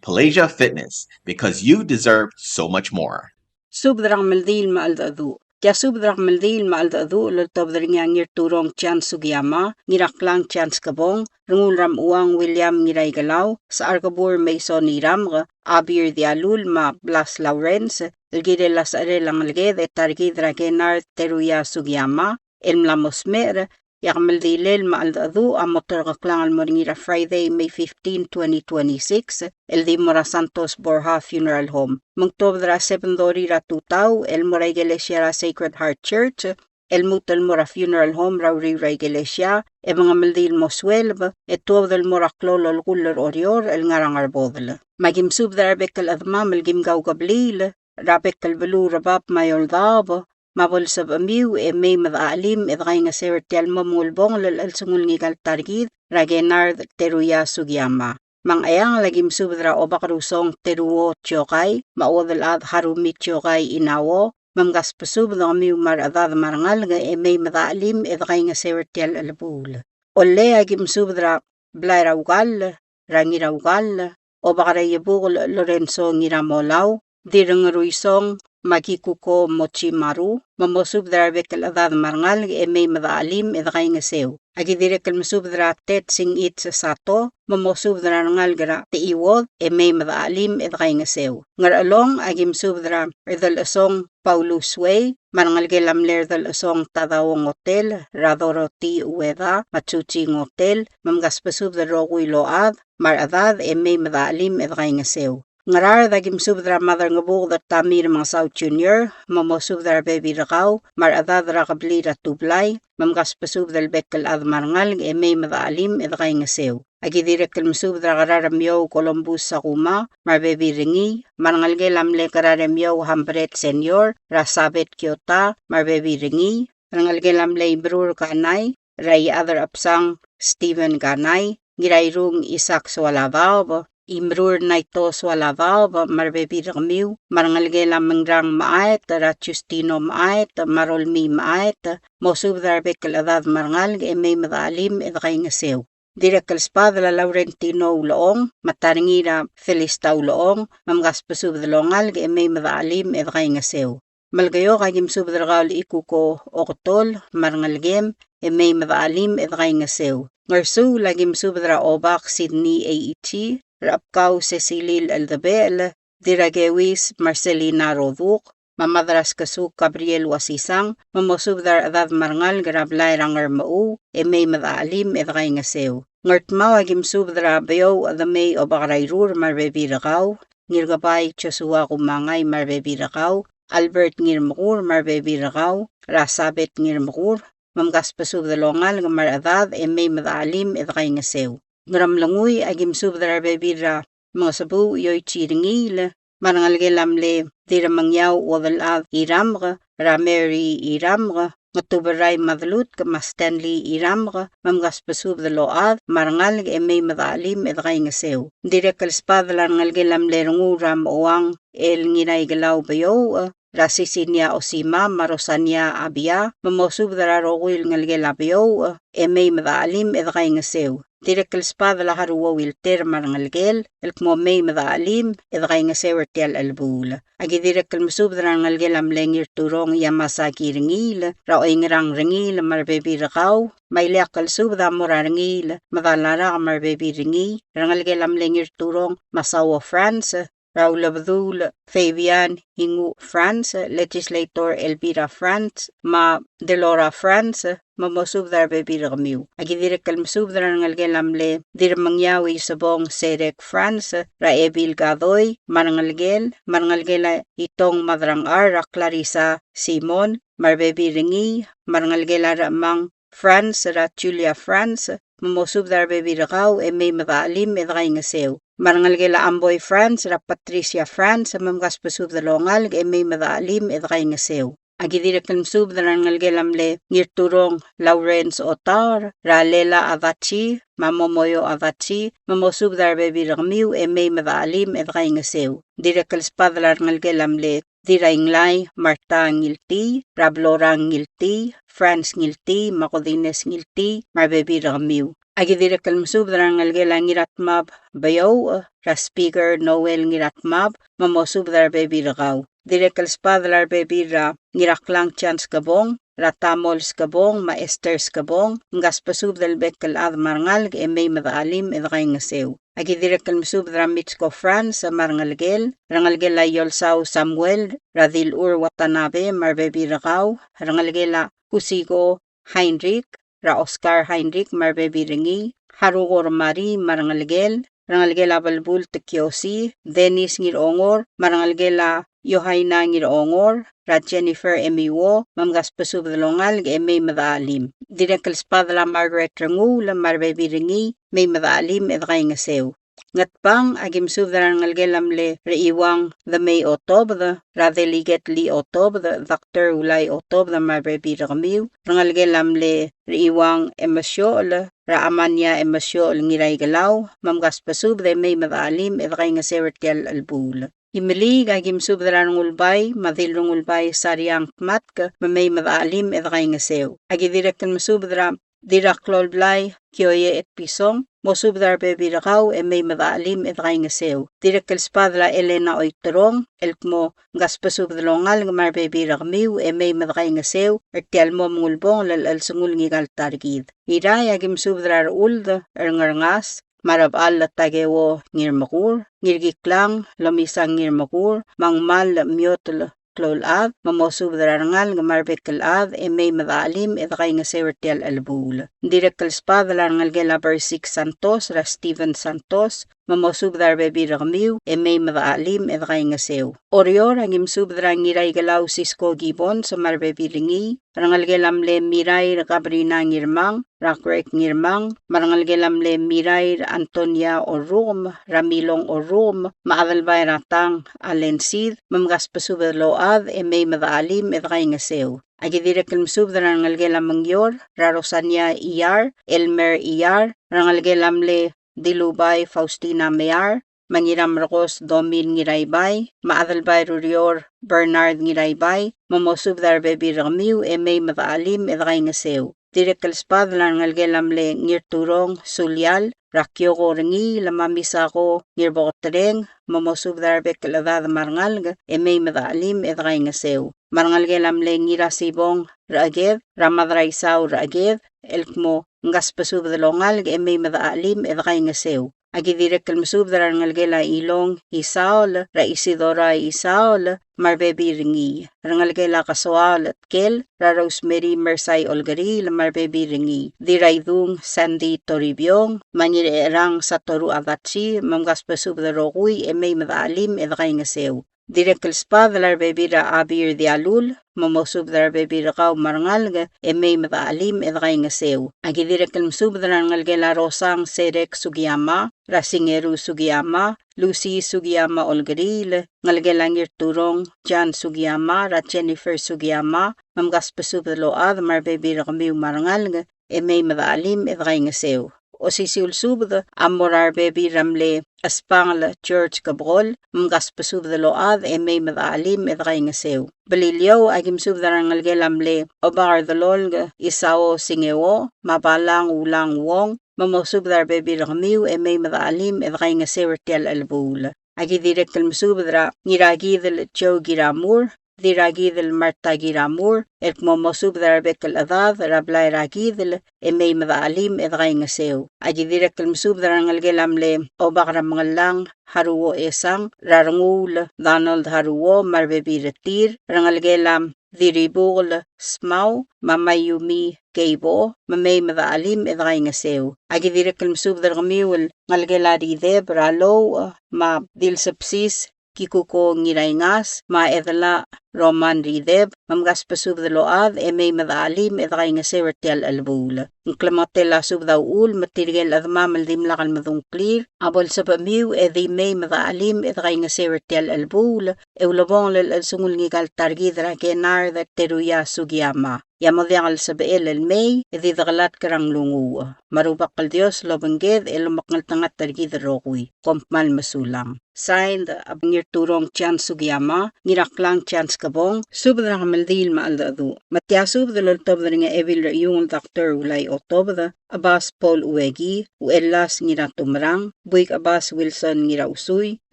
Palasia Fitness, because you deserve so much more. Subed er a kemeldiil me a cheldecheduch. Tia subed er a kemeldiil me a cheldecheduch el oltobed er ngii a Ngirturong Chance Sugiyama, Ngiraklang Chance Kebong, Rengul er a Mechuang William Ngiraikelau, Secharkebur Mason Iramk, Abir Dialul me a Blas Lawrence, el kirel a secherel a ngeleked e ta er kid er a Kennard Teruya Sugiyama, el mla mo smecher e a kemeldilel me a cheldecheduch a mo terkeklang el mo er ngii er a Friday, May fifteen, twenty twenty-six, el di mo er a Santos Borja Funeral Home. Me ng tuobed er a seven thirty er a tutau el mo er a ikelesia er a Sacred Heart Church, el lmuut el mo er a funeral home er a uriul er a ikelesia, e mengemeldiil el mo sueleb, e tuobed el mo er a klou el olekull er Oreor el ngar er a Ngerbodel. Me aki mesubed er a rebek el chedemam el kim kaukebliil er a bek el beluu er a bab me a eou el daob, me a bo lsebechemiu e mei me dechachelim e dekaingeseu er tia el mo mengulebongel el chelsengul ngika el ta er kid er a Kennard Teruya Sugiyama. Me a Ngcheangel aki mesubed er a Obakerusong Teruo Tiokai, me a Uodelchad Harumi Tiokai Inao, me mkasbesubed kemiu me a rechedad me a rengalek e mei me dechachelim e dekaingeseu er tia el chelebuul. Ollei aki mesubed er a Blai er a Ukall, er a Ngiraukall, Obak er a Iebukel Lorenzo Ngiramolau, Dirrengeruisong Makikuko Mochimaru, me mosubed er a rebek el chedad me a rengalek e mei me dechachelim e dekaingeseu. Aki dirrek el mesubed er a Ted Singich Sato, me mosubed er a rengalek er a Techiuod e mei me dechachelim e dekaingeseu. Ngerchelong aki mesubed er a Redelchesong Paulus Wei, me a rengelekel a mle Redelchesong Tadao Ngotel, er a Dorothy Ueda, me a Chuchi Ngotel, me mkasbesubed el rokui el ochad me a rechedad e mei me dechachelim e dekaingeseu. Ngaraard aki mesubed er a Maderangebuked Tamir Mengesau Junior, me mosubed er a rebebil er kau me a rechedad er a kebliil er a Tublai, me mkasbesubed el bek el chad me a rengalek e mei me dechachelim e dekaingeseu. Aki dirrek el mesubed er a Keraremiou Columbus Sakuma, me a rebebil er ngii, me a rengelekel a mle Keraremiou Hambret Senior, er a Sabet Kiota, me a rebebil er ngii, rengelekel a mle Imerur Kanai, er a Iechad er a Chebsang Stephen Kanai, Ngirairung Isaac Soaladaob, Imerur Naito Soaladaob, me a rebebil er kemiu, me a rengelekel a Mengrang Maet, er a Justino Maet, me a Rolmii Maet, mosubed er a rebek el chedad me a rengalek e mei me dechachelim e dekaingeseu. Dirrek el sbadel a Laurentino Ulechong, me a ta er ngii er a Felista Ulechong, me mkasbesubed el ongalek e mei me dechachelim e dekaingeseu. Melekeok aki mesubed er kau el Ikuko Oketol, me a rengelekem, e mei me dechachelim e dekaingeseu. Ngersuul aki mesubed er a Obak Sydney Eichi, er a Chepkau Cecilil Eldebechel, Dirrakeuis Marcelina Roduk, me a Madraskesuk Gabriel Uasisang, me mosubed er a rechedad me a rengalek er a blai er a Ngermechuu, e mei me dechachelim e dekaingeseu. Ngardmau aki mesubed er a Beouch Demei Obak er a Irur me a rebebil er kau, Ngirkebai Joshua Kumangai me a rebebil er kau, Albert Ngirmekur me a rebebil er kau, er a Sabet Ngirmekur, me mkasbesubed el ongalek me a rechedad e mei me dechachelim e dekaingeseu. Ngeremlengui aki mesubed er a rebebil er a Mengesebuu Ioichi Rengiil, me a rengelekel a mle Dirremengiau Uodelchad Iramk, er a Mary Iramk, Ngetuberai Madelutk, me a Stanley Iramk, me mkasbesubed el ochad me a rengalek e mei me dechachelim e dekaingeseu. Dirrek el sbadel a rengelekel a mle Rengul er a Mechuang el Ngiraikelau Beouch, er a Sisinia Osima me a Rosania Abia, me mosubed er a rokui el ngelekel a Beouch, e mei me dechachelim e dekaingeseu. Dirrek el sbadel a Haruo Wilter me a rengelekel, el kmo mei me dechachelim e dekaingeseu er tia el chelebuul. Aki dirrek el mesubed er a rengelekel a mle Ngirturong Yamasaki Rengiil, er a Oingerang Rengiil me a rebebil er kau, me a ileakl el subed a mo er a Rengiil, Medalarak me a rebebil er ngii, rengelekel a mle Ngirturong Masao France, er a Ulebeduul Fabian Ingu France, Legislator Elvira France, me a Delora France, me mosubed er a rebebil er kemiu. Aki dirrek el mesubed er a rengelekel a mle Dirremengiau Isebong Serek France, er a Ebil Kadoi, me a rengelekel, me a rengelekel a Itong Madrangchar, er a Clarissa Simon, me a rebebil er ngii, me a rengelekel a Rechemang France er a Julia France, me mosubed er a rebebil er kau e mei me dechelim e dekaingeseu. Me a rengelekel a Amboi France er a Patricia France, me mkasbesubed el ongalek e mei me dechelim e dekaingeseu. Aki dirrek el mesubed er a rengelekel a mle Ngirturong Lawrence Otaor, er a Lela Adachi, me a Momoyo Adachi, me mosubed er a rebebil er kemiu e mei me dechelim e dekaingeseu. Dirrek el sbadel a rengelekel a mle Dirrainglai Martha Ngiltii, er a Blorang Ngiltii, Franz Ngiltii, me a Kodines Ngiltii, me a rebebil er kemiu. Aki dirrek el mesubed er a rengelekel a Ngiratmab Beiouch, er a Speaker Noel Ngiratmab, me mosubed er a rebebil er kau. Dirrek el sbadel a rebebil er a Ngiraklang John Skebong, er a Tamol Skebong, me a Esther Skebong, mkasbesubed el bek el chad me a rengalek e mei me dechelim e dekaingeseu. Aki dirrek el mesubed er a Mitsko France, me a rengelekel, rengelekel a Iolsau Samuel, er a Dilchur Watanabe, me a rebebil er kau, rengelekel a Kusiko Heinrich, er a Oscar Heinrich, me a rebebil er ngii, Haruko Remari, me a rengelekel, rengelekel a Belbult Kiosi, Dennis Ngirongor, me a rengelekel a Yohaina Ngirongor, er a Jennifer Emiwo, me mkasbesubed el ongalek e mei me dechelim. Dirrek el sbadel a Margaret Renguul, me a rebebil er ngii, mei me dechelim e dekaingeseu. Ngatpang, aki mesubed er a rengelekel a mle Rechiuang Demei Otobed, er a Delegate Lee Otobed, Doctor Ulai Otobed, me a rebebil er kemiu, rengelekel a mle Rechiuang Emesiochel, er a Amania Emesiochel Ngiraikelau, me mkasbesubed e mei me dechelim e dekaingeseu er tia el chelebuul. Imeliik, aki mesubed er a Rengulbai, me a Dilrengulbai Sariang Tmatk, me mei me dechelim e dekaingeseu. Aki dirrek el mesubed er a Dirraklolblai Kioie Etpison, mosubed er a rebebil er kau e mei me dechelim e dekaingeseu. Dirrek el sbadel a Elena Oiterong, el kmo mkasbesubed el ongalek me a rebebil er kemiu e mei me dekaingeseu er tia el mo mengulebongel el chelsengul ngika el ta er kid. Irrai, aki mesubed er a Rechuld er Ngerngas, me a Rebechall Takeo Ngirmekur, Ngirkiklang Lomisang Ngirmekur, me a Ngmal Miotl Kloulchad, me mosubed er a rengalek me a rebek el chad e mei me dechelim e dekaingeseu er tia el chelebuul. Dirrek el sbadel a rengelekel a Bersik Santos, er a Steven Santos, me mosubed er a rebebil er kemiu e mei me dechelim e dekaingeseu. Oreor, aki mesubed er a Ngiraikelau Sisko Gibbons, me a rebebil er ngii, rengelekel a mle Mirair Kabrina Ngirmang, er a Greg Ngirmang, me a rengelekel a mle Mirair Antonia Orrukem, er a Milong Orrukem, me a Adelbai er a Tang Alensid, me mkasbesubed el ochad e mei me dechelim e dekaingeseu. Aki dirrek el mesubed er a rengelekel a Mengior, er a Rosania Iyar, Elmer Iyar, rengelekel a mle Dilubai Faustina Mear, me a Ngiramerkos Domin Ngiraibai, me a Adelbai Rurior Bernard Ngiraibai, me mosubed er a rebebil er kemiu e mei me dechelim e dekaingeseu. Dirrek el sbadel a rengelekel a mle Ngirturong Sulial, er a Kioko Rengiil, me a Misako Ngirboketereng, me mosubed er a rebek el chedad me a rengalek e mei me dechelim e dekaingeseu. Me a rengelekel a mle Ngirasibong Recheked, er a Madraisau Recheked, el kmo mkasbesubed el ongalek e mei me dechelim e dekaingeseu. Aki dirrek el mesubed er a rengelekel a Ilong Isaol, er a Isidora Isaol, me a rebebil er ngii. Rengelekel a Kesoaol Tkel, er a Rosemary Mersai Olkeriil, me a rebebil er ngii. Diraidung Sandy Toribiong, me a Ngircherang Satoru Adachi, me mkasbesubed el rokui e mei me dechelim e dekaingeseu. Dirrek el sbadel a rebebil er a Abir Dialul, me mosubed er a rebebil er kau me a rengalek e mei me dechelim e dekaingeseu. Aki dirrek el mesubed er a rengelekel a Rosang Serek Sugiyama, er a Singeru Sugiyama, Lucy Sugiyama Olkeriil, ngelekel a Ngirturong Jan Sugiyama, er a Jennifer Sugiyama, me mkasbesubed el ochad me a rebebil er kemiu me a rengalek e mei me dechelim e dekaingeseu. Osisiu el subed a mo er a rebebil er a mle Espangel George Kebekol, me mkasbesubed el ochad e mei me dechelim e dekaingeseu. Beliliou, aki mesubed er a rengelekel a mle Obakerdelolk Isao Singeo, me a Balang Ulang Wong, me mosubed er a rebebil er kemiu e mei me dechelim e dekaingeseu er tia el chelebuul. Aki dirrek el mesubed er a Ngirakidel Joe Kiramur, Dirrakidel Martha Kiramur, el kmo mosubed er a rebek el chedad er a blai er a Kidel e mei me dechelim e dekaingeseu. Aki dirrek el mesubed er a rengelekel a mle Obak er a Mengellang Haruo Esang, er a Renguul Donald Haruo, me a rebebil er tir, rengelekel a Diribukel Smau, me a Mayumi Keibo, me mei me dechelim e dekaingeseu. Aki dirrek el mesubed er kemiu el ngelekel a Rideb er a Louch, me a Dilsebsis Kikuko Ngiraingas, me a Edela Roman Rideb, me mkasbesubed el ochad e mei me dechelim e dekaingeseu er tia el chelebuul. Ng klemengetel a subed a uchul me tirke el chedemam el dimlak el medung a ngklir a bo lsebechemiu e di mei me dechelim e dekaingeseu er tia el chelebuul, e ulebongel el chelsengul ngika el ta er kid er a Kennard Teruya Sugiyama. E a mo diak el sebechel el mei e di dekelatk er a nglunguuch. Me a Rubak el Dios lobengked e lomekngeltengat er kid el rokui. Kom kmal mesulang. Signed, a Ngirturong Chance Sugiyama, Ngiraklang Chance Kebong, subed er a kemeldiil me a cheldecheduch. Me tia subed el oltobed er ngii a Ebil er a Iungel Doctor Ulai Otobed, Chebas Paul Ueki, Uchelas Ngiratumerang, Buik Chebas Wilson Ngirausui,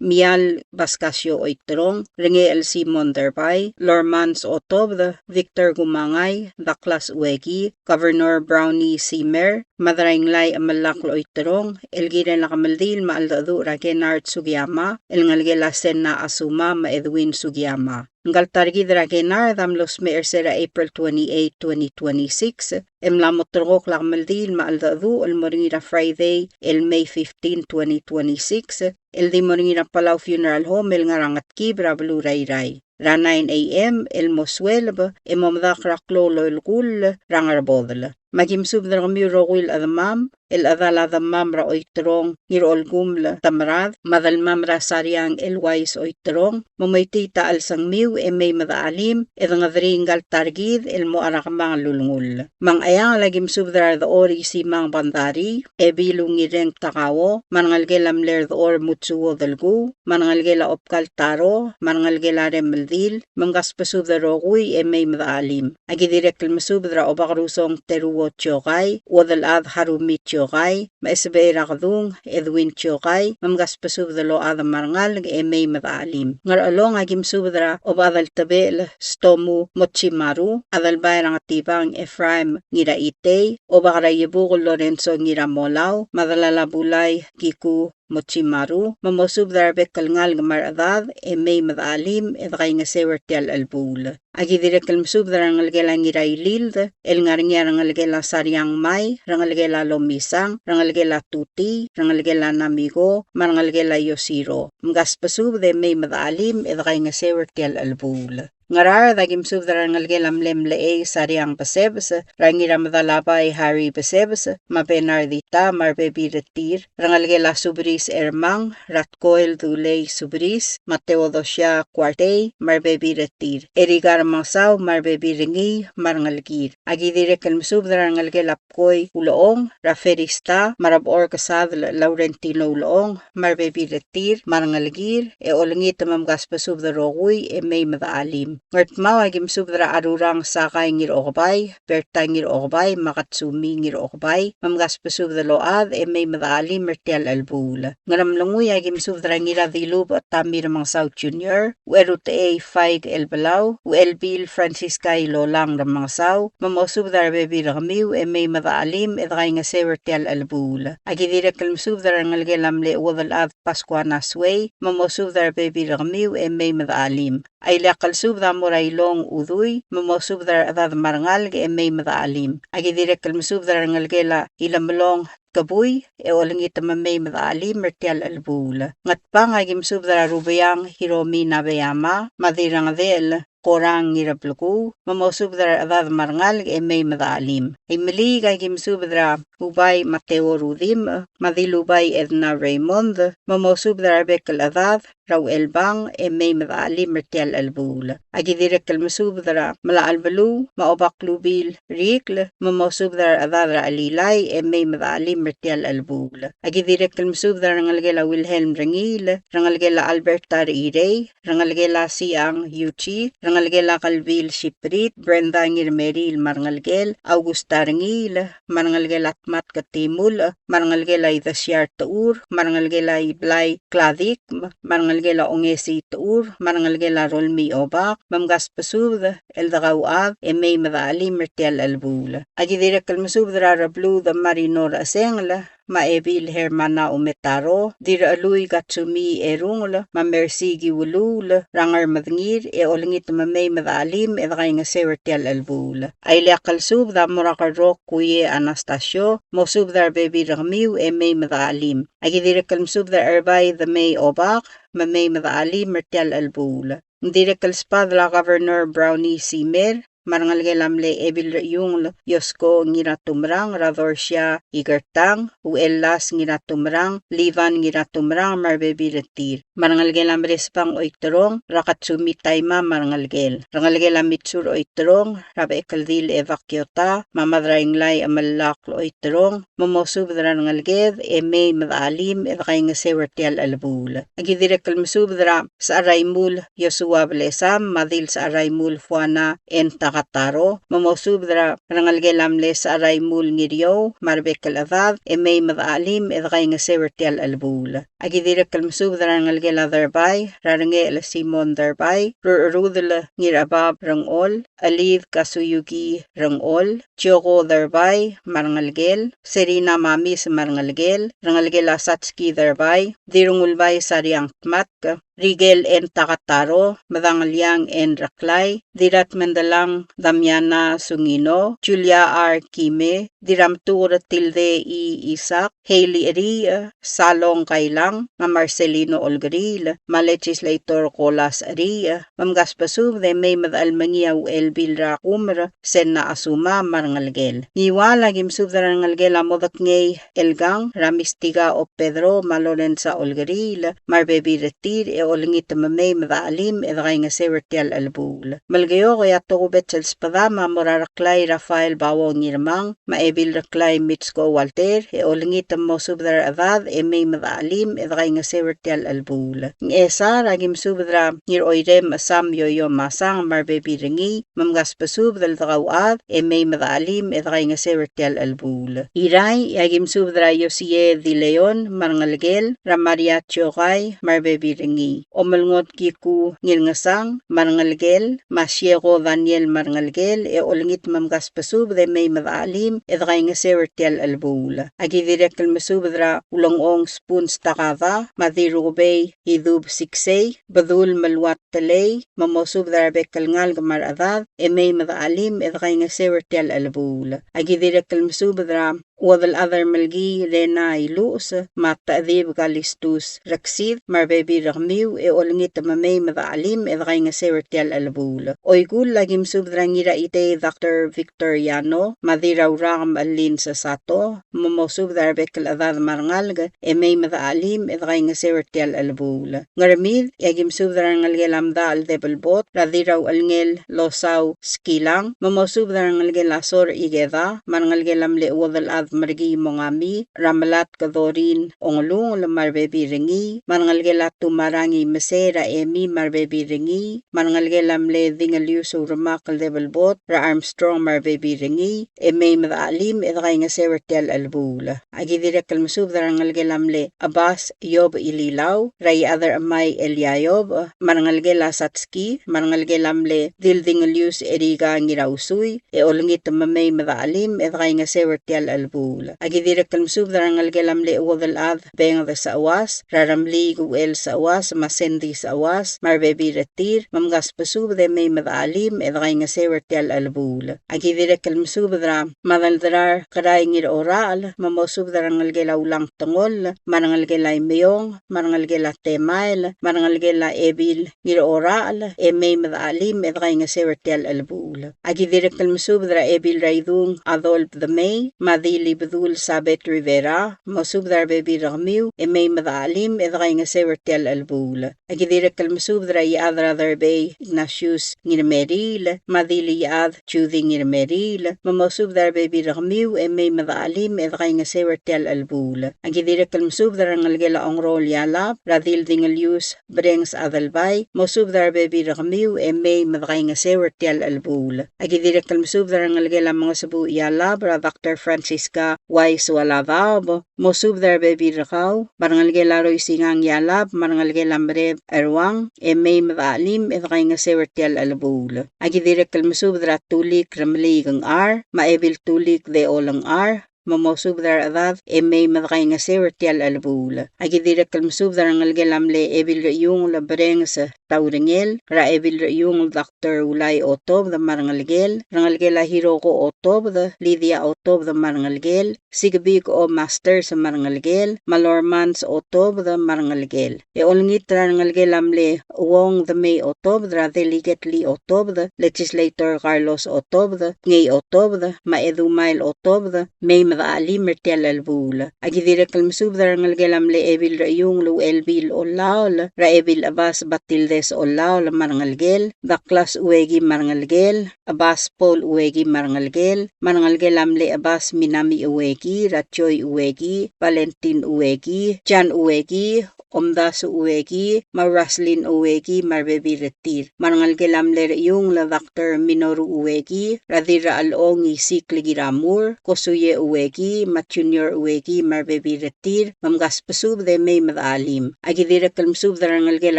Mial Pascasio Oiterong, Rengechel Simon Derbai, Lormans Otobed, Victor Kumangai, Douglas Ueki, Governor Brownie Simer, Madrainglai Chemelakl Oiterong, el kirel a kemeldiil me a cheldecheduch er a Kennard Sugiyama, el ngelekel a Senna Asuma me a Edwin Sugiyama. Ngka el ta er kid er a Kennard a mlo smecher er sel April twenty-eight, twenty twenty-six, e mla mo terrekokl a kemeldiil me a cheldecheduch el mo er ngii er a Friday el May fifteen, twenty twenty-six, el di mo er ngii er a Palau Funeral Home el ngar er a Ngetkib er a beluu er a Irrai er a nine A M el mo sueleb e mo medakl er a klou el olekull er a Ngerbodel. Me aki mesubed er kemiu el rokui el chedemam, el chedal a demam er a Oiterong Ngirolkumel Temerad, me a delmam er a Sariang el Wais Oiterong, me moitii a chelsengmiu e mei me dechelim e dengederii ngka el ta er kid el mo er a kemanget el ulengull. Me a Ngcheangel aki mesubed er a Redechor Isimang Bandarii, Ebil Ungireng Takao, me a rengelekel a mle Redechor Mutsuo Delkuu, me a rengelekel a Obkal Taro, me a rengelekel a Remeldil, me mkasbesubed el rokui e mei me dechelim. Aki dirrek el mesubed er a Obakerusong Teruo Tiokai, Uodelchad Harumi Tiokai, me a Esebei er a Kedung Edwin Tiokai, me mkasbesubed el ochad me a rengalek e mei me dechelim. Ngerchelong aki mesubed er a Obechad el Tebechel Stomu Mochimaru, Adelbai er a Ngetibang Ephraim Ngiraitei, Obak er a Iebukel Lorenzo Ngiramolau, me a Delal a Bulai Kiku Mochimaru, me mosubed er a rebek el ngalek me a rechedad e mei me dechelim e dekaingeseu er tia el chelebuul. Aki dirrek el mesubed er a rengelekel a Ngirailild, el ngar er ngii a rengelekel a Sariang Mai, rengelekel a Lomisang, rengelekel a Tuti, rengelekel a Namiko, me a rengelekel a Yosiro. Mkasbesubed e mei me dechelim e dekaingeseu er tia el chelebuul. Ngaraard aki mesubed er a rengelekel a mle Mlechei Sariang Besebes, er a Ngiramedalabai Harry Besebes, me a Bernardita, me a rebebil er tir, rengelekel a Subris Ermang, Ratkoel Dulei Subris, me a Theodosia Kuartei, me a rebebil er tir, Erika Remengesau, me a rebebil er ngii, me a rengelekir. Aki dirrek el mesubed er a rengelekel a Koi Ulechong, er a Ferista, me a Rebechor Kesadel Laurentino Ulechong, me a rebebil er tir, me a rengelekir, e olengit me mkasbesubed el rokui e mei me dechelim. Ngardmau aki mesubed er a Arurang Sakai Ngirokebai, Berta Ngirokebai, me a Katsumi Ngirokebai, me mkasbesubed el ochad e mei me dechelim er tia el chelebuul. Ngeremlengui aki mesubed er a Ngiradilubech Tommy Remengesau Junior, Ucherutechei Faik Elbelau, Uchelbil Francisca Ilolang Remengesau, me mosubed er a rebebil er kemiu e mei me dechelim e dekaingeseu er tia el chelebuul. Aki dirrek el mesubed er a rengelekel a mle Uodelchad Pascuana Suei, me mosubed er a rebebil er kemiu e mei me dechelim. A ileakl el subed a mo er a Ilong Udui, me mosubed er a rechedad me a rengalek e mei me dechelim. Aki dirrek el mesubed er a rengelekel a Ilemelong Kebui, e olengit me mei me dechelim er tia el chelebuul. Ngatpang aki mesubed er a Rubeang Hiromi Nabeyama, me a Dirrengedechel Korang Ngirblekuu, me mosubed er a rechedad me a rengalek e mei me dechelim. Imeliik aki mesubed er a Ubai Mateo Rudimch, me a Dilubai Edna Raymond, me mosubed er a rebek el chedad, er a Uchelbang, e mei me dechelim er tia el chelebuul. Aki dirrek el mesubed er a Melachelbeluu, me a Obaklubil Rikl, me mosubed er a rechedad er a Chelilai, e mei me dechelim er tia el chelebuul. Aki dirrek el mesubed er a rengelekel a Wilhelm Rengiil, rengelekel a Alberta Rechirei, rengelekel a Siang Yuchi, rengelekel a Kelbil Siprit, Brenda Ngirmeriil me a rengelekel, Augusta Rengiil, me a rengelekel a Tmat Ketimulech, me a rengelekel a Idesiar Techur, me a rengelekel a Iblai Kladikm, me a rengelekel a Ongesii Techur, me a rengelekel a Rolmii Obak, me mkasbesubed el dekauchad e mei me dechelim er tia el chelebuul. Aki dirrek el mesubed er a Rebluud Marino Rechesengel, me a Ebil Hermana Umetaro, Dirrechelui Katsumi Erungel, me a Mercy Kiuluul, er a Ngermedengir, e olengit me mei me dechelim e dekaingeseu er tia el chelebuul. A ileakl el subed a mo er a Kerrok Kuie Anastasio, mosubed er a rebebil er kemiu e mei me dechelim. Aki dirrek el mesubed er a Erbai Demei Obak, me mei me dechelim er tia el chelebuul. Ng dirrek el sbadel a Governor Brownie Simer, me a rengelekel a mle Ebil Rechiungel Yosko Ngiratumerang, er a Dorsia Ikertang, Uchelas Ngiratumerang, Livan Ngiratumerang, me a rebebil er tir. Me a rengelekel a Meresbang Oiterong, er a Katsumi Taima me a rengelekel. Rengelekel a Mitsur Oiterong, er a Bechekeldil Eva Kiota, me a Madrainglai Emellakl Oiterong, me mosubed er a rengeleked, e mei me dechelim, e dekaingeseu er tia el chelebuul. Aki dirrek el mesubed er a Secharaimul Yosua Blesam, me a Dil Secharaimul Fuana N. Takataro, me mosubed er a rengelekel a mle Secharaimul Ngiriou, me a rebek el chedad, e mei me dechelim, e dekaingeseu er tia el chelebuul. Aki dirrek el mesubed er a rengelekel a Derbai, er a Rengechel Simon Derbai, Rurudel Ngirabab Rengchol, Elid Kasuyuki Rengchol, Chioko Derbai me a rengelekel, Serina Mamis me a rengelekel, rengelekel a Satski Derbai, Dirungulbai Sariang Tmatk, Rigel N. Takataro, Medangeliang N. Reklai, Dirat Mendelang Damiana Sungino, Julia R. Kime, Diramtuker Tilde I. Isak, Hailey Eriich, Salong Kailang, me a Marcelino Olkeriil, me a Legislator Kolas Eriich, me mkasbesubed e mei me dechelmengii a Uchelbil er a Kumer, Senna Asuma me a rengelekel. Ngiual, aki mesubed er a rengelekel a Modekngei Elkang, er a Mistika O. Pedro, me a Lorenza Olkeriil, me a rebebil er tir, e olengit me mei me dechelim, e dekaingeseu er tia el chelebuul. Melekeok, e a tokubets el sbedam a mo er a Reklai Rafael Bauo Ngirmang, me a Ebil Reklai Mitsko Walter, e olengit me mosubed er a rechedad, e mei me dechelim, e dekaingeseu er tia el chelebuul. Ngchesar, aki mesubed er a Ngiroirem Sam Yoyo Masang, me a rebebil er ngii, me mkasbesubed el dekauchad, e mei me dechelim, e dekaingeseu er tia el chelebuul. Irrai, e aki mesubed er a Yosie Dileon, me a rengelekel, er a Maria Tiokai, me a rebebil er ngii. Omelngot Kiku Ngirngesang, me a rengelekel, me a Sieko Daniel me a rengelekel, e olengit me mkasbesubed e mei me dechelim, e dekaingeseu er tia el chelebuul. Aki dirrek el mesubed er a Ulengchong Spuns Takada, me a Dirukebei Idub Siksei, Bedul Meluat Telei, me mosubed er a rebek el ngalek me a rechedad, e mei me dechelim, e dekaingeseu er tia el chelebuul. Aki dirrek el mesubed er a Uodelchad er Melkii Rena Iluches, me a Techedib Kalistus Reksid, me a rebebil er kemiu, e olengit me mei me dechelim, e dekaingeseu er tia el chelebuul. Oikull, aki mesubed er a Ngiraitei Doctor Victor Yano, me a Dirraurak Melin Sesato, me mosubed er a rebek el chedad me a rengalek, e mei me dechelim, e dekaingeseu er tia el chelebuul. Ngermid, e aki mesubed er a rengelekel a Mdachel Debelbot, er a Dirrauchelngel Losau Skilang, me mosubed er a rengelekel a Sor Ikeda, me a rengelekel a mle Uodelchad Merkii Mongami, er a Melatk Dorin Ongelungel me a rebebil er ngii, me a rengelekel a Tumarang Imesei er a Emi me a rebebil er ngii, me a rengelekel a mle Dingelius Urmak el Debelbot, er a Armstrong me a rebebil er ngii, e mei me dechelim, e dekaingeseu er tia el chelebuul. Aki dirrek el mesubed er a rengelekel a mle Chebas Iob Ililau, er a Iechad er Chemai Elia Iob, me a rengelekel a Satski, me a rengelekel a mle Dildingelius Erika Ngirausui, e olengit me mei me dechelim, e dekaingeseu er tia el chelebuul. Aki dirrek el mesubed er a rengelekel a mle Uodelchad Benged Seuas, er a Remliik Uchel Seuas, me a Sandy Seuas, me a rebebil er tir, me mkasbesubed e mei me dechelim, e dekaingeseu er tia el chelebuul. Aki dirrek el mesubed er a Madelderar Kerai Ngirorachel, me mosubed er a rengelekel a Ulang Tengol, me a rengelekel a Imeong, me a rengelekel a Temael, me a rengelekel a Ebil Ngirorachel, e mei me dechelim, e dekaingeseu er tia el chelebuul. Aki dirrek el mesubed er a Ebil er a Idung Adolf Demei, me a Dil Ibedul Sabet Rivera, mosubed er a rebebil er kemiu, e mei me dechelim, e dekaingeseu er tia el chelebuul. Aki dirrek el mesubed er a Iechad er a Derbei Ignatius Ngirmeriil, me a Dil Iechad Judy Ngirmeriil, me mosubed er a rebebil er kemiu, e mei me dechelim, e dekaingeseu er tia el chelebuul. Aki dirrek el mesubed er a rengelekel a Ongerool Ialab, er a Dildingelius Brengs Adelbai, mosubed er a rebebil er kemiu, e mei me dekaingeseu er tia el chelebuul. Aki dirrek el mesubed er a rengelekel a Mengesebuch Ialab, er a Doctor Francisca Wise Ualadaob, mosubed er a rebebil er kau, me a rengelekel a Roisingang Ialab, me a rengelekel a Mereb Eruang, e mei me dechelim, e dekaingeseu er tia el chelebuul. Aki dirrek el mesubed er a Tulik Remeliik Ngchar, me a Ebil Tulik Deolengchar, me mosubed er a rechedad e mei me dekaingeseu er tia el chelebuul. Aki dirrek el mesubed er a rengelekel a mle Ebil Rechiungel Berenges Taurengel, er a Ebil Rechiungel Doctor Ulai Otobed me a rengelekel, rengelekel a Hiroko Otobed, Lydia Otobed me a rengelekel, Sikebik O. Masters me a rengelekel, me a Lormans Otobed me a rengelekel. E olengit er a rengelekel a mle Uong Demei Otobed, er a Delegate Lee Otobed, Legislator Carlos Otobed, Ngei Otobed, me a Edumail Otobed, mei me dechachelim er tia el chelebuul. Aki dirrek el mesubed er a rengelekel a mle Ebil Rechiungel Uchelbil Olaol, er a Ebil Chebas Batildes Olaol me a rengelekel, Douglas Ueki me a rengelekel, Chebas Paul Ueki me a rengelekel, me a rengelekel a mle Chebas Minami Ueki, er a Joy Ueki, Valentin Ueki, Jan Ueki, Omdasu Ueki, me a Roslyn Ueki, me a rebebil er tir. Me a rengelekel a mle Rechiungel Doctor Minoru Ueki, er a Dirrachelong Isikl Kiramur, Kosuye Ueki, me a Junior Ueki, me a rebebil er tir, me mkasbesubed e mei me dechachelim. Aki dirrek el mesubed er a rengelekel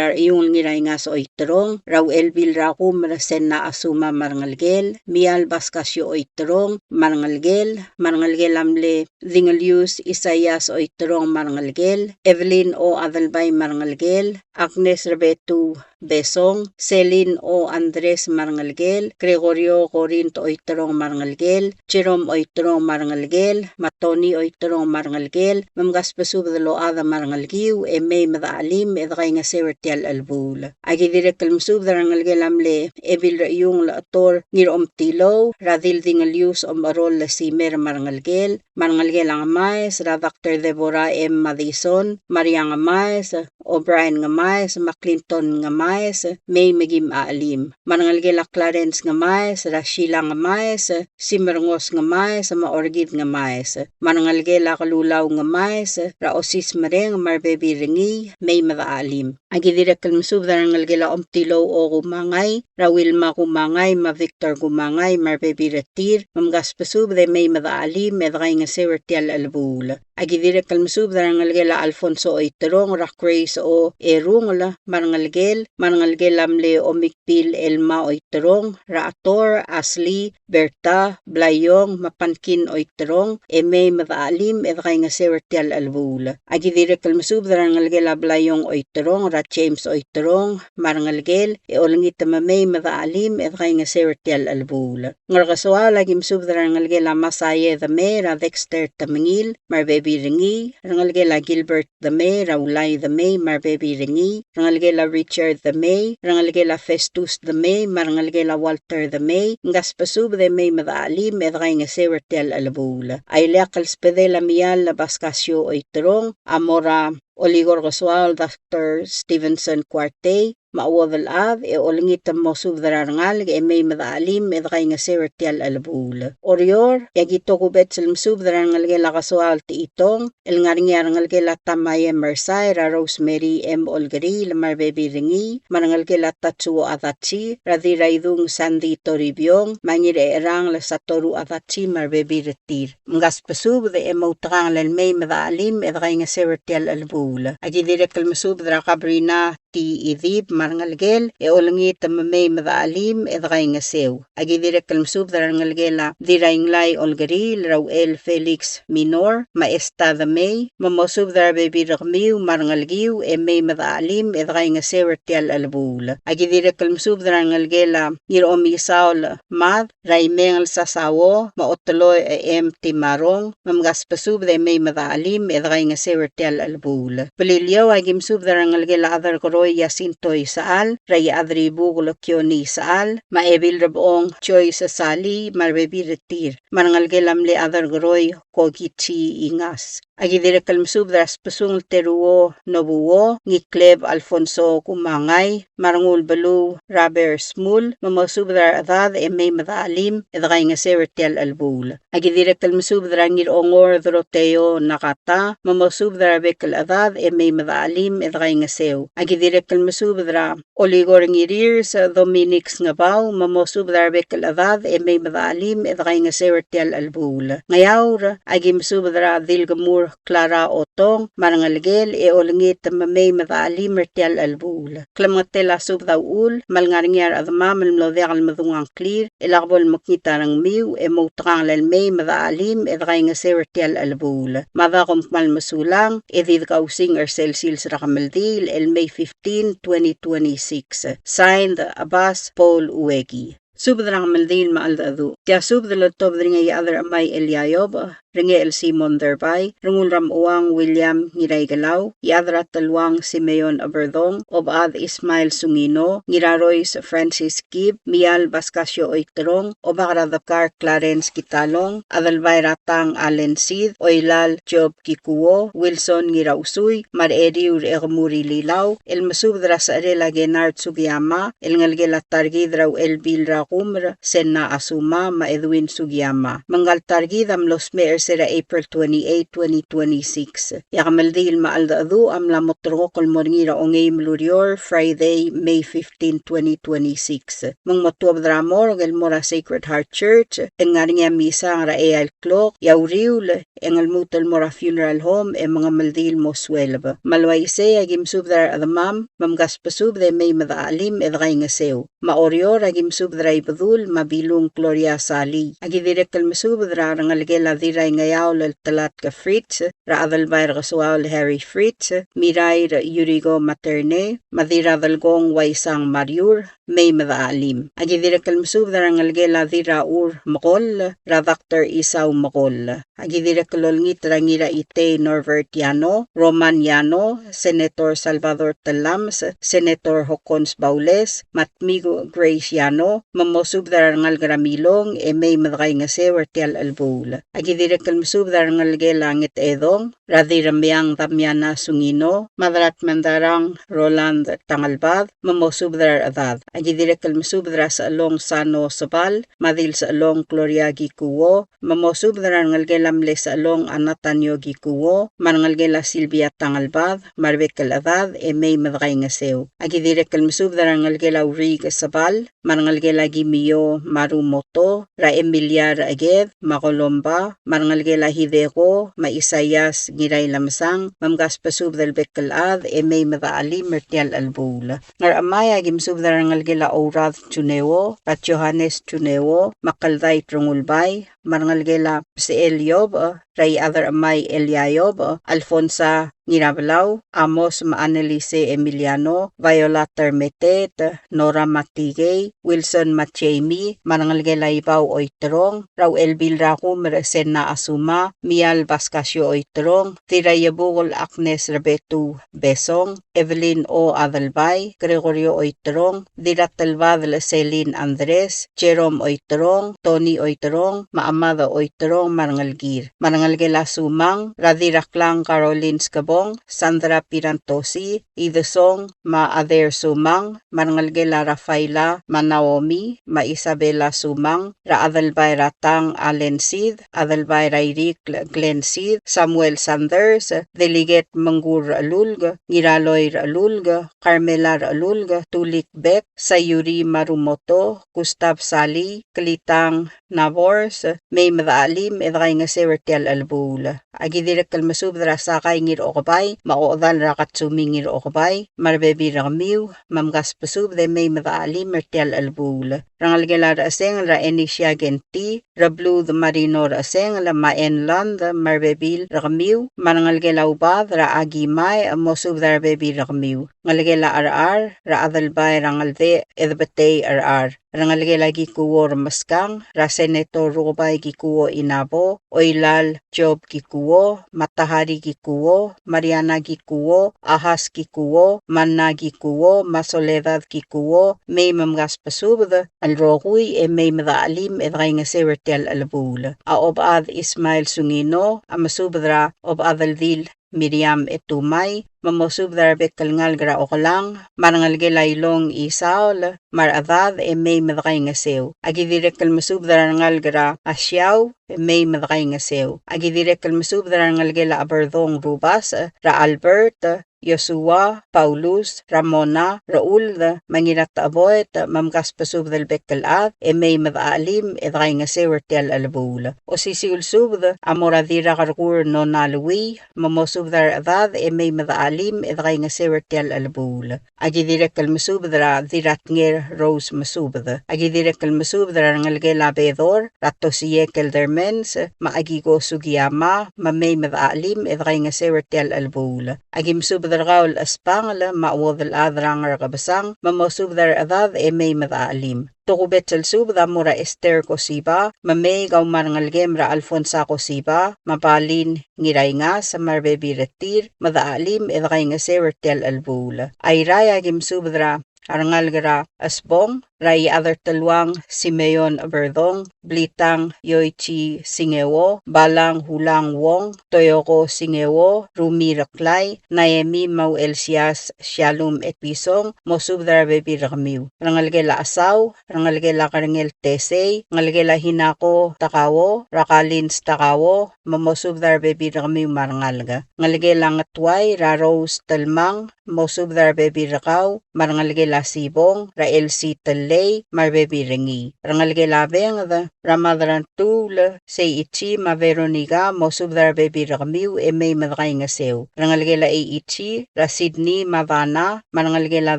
a Rechiungel Ngiraingas Oiterong, er a Uchelbil er a Kumer Senna Asuma me a rengelekel, Mial Baskasio Oiterong me a rengelekel, me a rengelekel a mle Dingelius Isaias Oiterong me a rengelekel, Evelyn O. Adelbai me a rengelekel, Agnes Rebetu Besong, Celine O. Andres me a rengelekel, Gregorio Corinth Oiterong me a rengelekel, Jerome Oiterong me a rengelekel, me a Tony Oiterong me a rengelekel, me mkasbesubed el ochad me a rengelekiu, e mei me dechachelim, e dekaingeseu er tia el chelebuul. Aki dirrek el mesubed er a rengelekel a mle Ebil Rechiungel Chetor Ngiromtilou, er a Dil Dingelius Omecherol Lesimer me a rengelekel, me a rengelekel a Ngemaes, er a Doctor Deborah M. Madison, Maria Ngemaes, O'Brien Ngemaes, me a Clinton Ngemaes, mei me kim chachelim. Me a rengelekel a Clarence Ngemaes, er a Sheila Ngemaes, Simerngos Ngemaes, me a Orchid Ngemaes. Me a rengelekel a Kelulau Ngemaes, er a Osis Mereng, me a rebebil er ngii, mei me dechachelim. Aki dirrek el mesubed er a rengelekel a Omtilou O. Kumangai, er a Wilma Kumangai, me a Victor Kumangai, me a rebebil er tir, me mkasbesubed e mei me dechachelim, e dekaingeseu er tia el chelebuul. Aki dirrek el mesubed er a rengelekel a Alfonso Oiterong, er a Grace O. Erungel, me a rengelekel, me a rengelekel a mle Omikbil Elma Oiterong, er a Ator, Asli, Berta, Blaiong, me a Pankin Oiterong, e mei me dechachelim, e dekaingeseu er tia el chelebuul. Aki dirrek el mesubed er a rengelekel a Blaiong Oiterong, er a James Oiterong, me a rengelekel, e olengit me mei me dechachelim, e dekaingeseu er tia el chelebuul. Ngerkesoaol, aki mesubed er a rengelekel a Masaie Demei, er a Dexter Temengil, me a rebebil er ngii, rengelekel a Gilbert Demei, er a Ulai Demei, me a rebebil er ngii, rengelekel a Richard Demei, rengelekel a Festus Demei, me a rengelekel a Walter Demei, mkasbesubed e mei me dechachelim, e dekaingeseu er tia el chelebuul. A ileakl el subedel a Mial Baskasio Oiterong, a mo er a Olikor Kesoaol Doctor Stevenson Kuartei, me a chuodel chad, e olengit el mosubed er a rengalek, e mei me dechachelim, e dekaingeseu er tia el chelebuul. Oreor, e aki tokubets el mesubed er a rengelekel a Kesoaol Techitong, el ngar er ngii a rengelekel a Tamaye Mersai, er a Rosemary M. Olkeriil, me a rebebil er ngii, me a rengelekel a Tatsuo Adachi, er a Diraidung Sandy Toribiong, me a Ngircherang el Satoru Adachi, me a rebebil er tir. Mkasbesubed e moutekangel el mei me dechachelim, e dekaingeseu er tia el chelebuul. Aki dirrek el mesubed er a Kabrina T. Idip, me a rengelekel, e olengit me mei me dechachelim, e dekaingeseu. Aki dirrek el mesubed er a rengelekel a Dirainglai Olkeriil, er a Uchel Felix Minor, me a Esta Demei, me mosubed er a rebebil er kemiu, me a rengelekiu, e mei me dechachelim, e dekaingeseu er tia el chelebuul. Aki dirrek el mesubed er a rengelekel a Ngiromisaol Mad, er a Imengel Sasao, me a Oteloi E. M. Timarong, me mkasbesubed e mei me dechachelim, e dekaingeseu er tia el chelebuul. Beliliou, aki mesubed er a rengelekel a Chederkeroi Jacinto Isechal, er a Iechadribukel Kione Isechal, me a Ebil Rebechong Joyce Salii, me a rebebil er tir, me a rengelekel a mle Chederkeroi Kokichi Ingas. Aki dirrek el mesubed er a Sbesungel Teruo Nobuo, Ngikleb Alfonso Kumangai, me a Rengulbeluu Robert Smul, me mosubed er a rechedad e mei me dechachelim, e dekaingeseu er tia el chelebuul. Aki dirrek el mesubed er a Ngirongor Doroteo Nakata, me mosubed er a rebek el chedad e mei me dechachelim, e dekaingeseu. Aki dirrek Dirrek el mesubed er a Oligor Ngirirs, Dominic Sngebau, me mosubed er a rebek el chedad e mei me dechelim e dekaingeseu er tia el chelebuul. Ngeaur, aki mesubed er a Dilkemur Clara Otong me a rengelekel e olengit me mei me dechelim er tia el chelebuul. Klemengetel a subed a uchul me a lengar er ngii a rechedemam el mlo diak el medung a ngklir, e lak bo lemekngit a rengmiu e moutekangel el mei me dechelim e dekaingeseu er tia el chelebuul. Me a da kom kmal mesulang, e di dekausing er sel sils er a kemeldiil el May fifteen, twenty twenty-six. Signed, Abbas Paul Ueki. Subed er a kemeldiil me a cheldecheduch. Tia subed el oltobed er ngii a Iechad er a Chemai Elia Iobech, Rengechel Simon Derbai, Rengul er a Mechuang William Ngiraikelau, Iechad er a Teluang Simeon Eberdong, Obechad Ismael Sungino, Ngirarois Francis Kib, Mial Pascasio Oiterong, Obak er a Debkar Clarence Kitalong, Adelbai er a Tang Allen Sid, Oilal Job Kikuo, Wilson Ngirausui, me a recheriu er a Chekemur Ililau, el mesubed er a secherel a Kennard Sugiyama, el ngelekel a ta er kid er a Uchelbil er a Kumer, Senna Asuma, me a Edwin Sugiyama. Me ngka el ta er kid a mlo smecher er se er a April twenty-eight, twenty twenty-six. E a kemeldiil me a cheldecheduch a mla mo terrekokl el mo er ngii er a ongeim el ureor, Friday, May fifteen, twenty twenty-six. Me ng mo tuobed er a morgue el mo er a Sacred Heart Church, e ng ngar er ngii a misang er a eai el klok, e a uriul, e ng lmuut el mo er a funeral home e mengemeldiil el mo sueleb. Me a le uaisei, aki mesubed er a rechedemam, me mkasbesubed e mei me dechelim e dekaingeseu. Me a Oreor, aki mesubed er a Ibedul me a Bilung Gloria Salii. Aki dirrek el mesubed er a rengelekel a Dirraingeaol el Telatk Fritz, er a Adelbai er a Kesuaol Harry Fritz, Mirair Yuriko Materne, me a Dirradelkong Waisang Mariur, mei me dechelim. Aki dirrek el mesubed er a rengelekel a Dirrachur Mekoll, er a Doctor Isau Mekoll. Aki dirrek el olengit er a Ngiraitei Norbert Yano, Roman Yano, Senator Salvador Tellames, Senator Hokkons Baules, me a Tmiku Grace Yano, me mosubed er a rengalek er a Milong, e mei me dekaingeseu er tia el chelebuul. Aki dirrek el mesubed er a rengelekel a Ngetedong, er a Dirremeang Damiana Sungino, me a Dratmendarang Roland Tangelbad, me mosubed er a rechedad. Aki dirrek el mesubed er a Sechelong Sano Sebal, me a Dilsechelong Gloria Kikuo, me mosubed er a rengelekel a mle Sechelong a Natanio Kikuo, me a rengelekel a Silvia Tangelbad, me a rebek el chedad, e mei me dekaingeseu. Aki dirrek el mesubed er a rengelekel a Uriik Sebal, me a rengelekel a Kimio Marumoto, er a Emilia Recheked, me a Kolomba, me a rengelekel a Hideko, me a Isaias Ngirailemesang, me mkasbesubed el bek el chad, e mei me dechelim er tia el chelebuul. Ngar er a Chemai, aki mesubed er a rengelekel a Ourad Juneo, er a Johannes Juneo, me a Keldait Rengulbai, me a rengelekel a Bsechel Iobech, er a Iechad er a Chemai Elia Iobech, Alfonsa Ngirabelau, Amos me a Annelise Emiliano, Viola Termeteet, Nora me a Tikei, Wilson me a Jamie, me a rengelekel a Ibau Oiterong, er a Uchelbil er a Kumer Senna Asuma, Mial Pascasio Oiterong, Dirraiebukel Agnes Rebetuu Besong, Evelyn O. Adelbai, Gregorio Oiterong, Dirratelbadel Celine Andres, Jerome Oiterong, Tony Oiterong, me a Amada Oiterong, me a rengelekir. Me a rengelekel a Sumang, er a Dirraklang Caroline Skebong, Sandra Pierantozzi, Idesong, me a Ader Sumang, me a rengelekel a Rafaela, me a Naomi, me a Isabela Sumang, er a Adelbai er a Tang Allen Sid, Adelbai er a Irikl Glenn Sid, Samuel Sanders, Delegate Mengkur Rechelulk, Ngiraloi Rechelulk, Carmela Rechelulk, Tulik Beck, Sayuri Marumoto, Gustav Salii, Klitang Nabors, mei me dechelim e dekaingeseu er tia el chelebuul. Aki dirrek el mesubed er a Sakai Ngirokebai, me a ochedal er a Katsumi Ngirokebai, me a rebebil er kemiu, me mkasbesubed e mei me dechelim er tia el chelebuul. Rengelekel a Rechesengel er a Enisia Kenti, Rebluud Marino Rechesengel, me a Enland, me a rebebil er kemiu, me a rengelekel a Ubad er a Akimai, mosubed er a rebebil er kemiu. Ngelekel a Cherchar, er a Adelbai er a Ngeldech, Edbetei Cherchar. Rengelekel a Kikuo Remeskang, er a Senator Rukebai Kikuo Inabo, Oilal Job Kikuo, Matahari Kikuo, Mariana Kikuo, Ahas Kikuo, Manna Kikuo, me a Soledad Kikuo, mei me mkasbesubed el rokui e mei me dechelim e dekaingeseu er tia el chelebuul. A Obechad Ismael Sungino a mesubed er a Obechad el Dil Miriam Etumai, me mosubed er a rebek el ngalek er a Okelang, me a rengelekel a Ilong Isaol, me a rechedad e mei me dekaingeseu. Aki dirrek el mesubed er a rengalek er a Asiau, e mei me dekaingeseu. Aki dirrek el mesubed er a rengelekel a Cheberdong Rubasech, er a Albert, Yosua, Paulus, Ramona, Rechuld, me a Ngiratecheboet, me mkasbesubed el bek el chad, e mei me dechachelim, e dekaingeseu er tia el chelebuul. Osisiu el subed a mo er a Dirrakerkur Nona Lui, me mosubed er a rechedad, e mei me dechachelim, e dekaingeseu er tia el chelebuul. Aki dirrek el mesubed er a Dirratnger Rose Mesubed. Aki dirrek el mesubed er a rengelekel a Bedor, er a Tosie Keldermans, me a Akiko Sugiyama, me mei me dechachelim, e dekaingeseu er tia el chelebuul. Aki mesubed er kau el Espangel, me a Uodelchad er a Ngerkebesang, me mosubed er a rechedad, e mei me dechachelim. Tokubets el subed a mo er a Esther Kosiba, me mei kau me a rengelekem er a Alfonsa Kosiba, me a Balin Ngiraingas, me a rebebil er tir, me dechachelim, e dekaingeseu er tia el chelebuul. Airai aki mesubed er a rengalek er a Esbong, er a Iechad er Teluang Simeon Eberdong, Blitang Yoichi Singeo, Balang Hulang Wong, Toyoko Singeo, Rumi Reklai, Naemi me a Uchelsias Shalom Etpison, mosubed er a rebebil er kemiu. Rengelekel a Chesau, rengelekel a Kerengel Tesei, ngelekel a Hinako Takao, er a Kalins Takao, me mosubed er a rebebil er kemiu me a rengalek. Ngelekel a Ngetuai, er a Rose Telmang, mosubed er a rebebil er kau, me a rengelekel a Sibong, er a Elsie Tellei, me a rebebil er ngii. Rengelekel a Benged, er a Madrantuul, Seichi, me a Veronica, mosubed er a rebebil er kemiu, e mei me dekaingeseu. Rengelekel a Eichi, er a Sydney, me a Dana, me a rengelekel a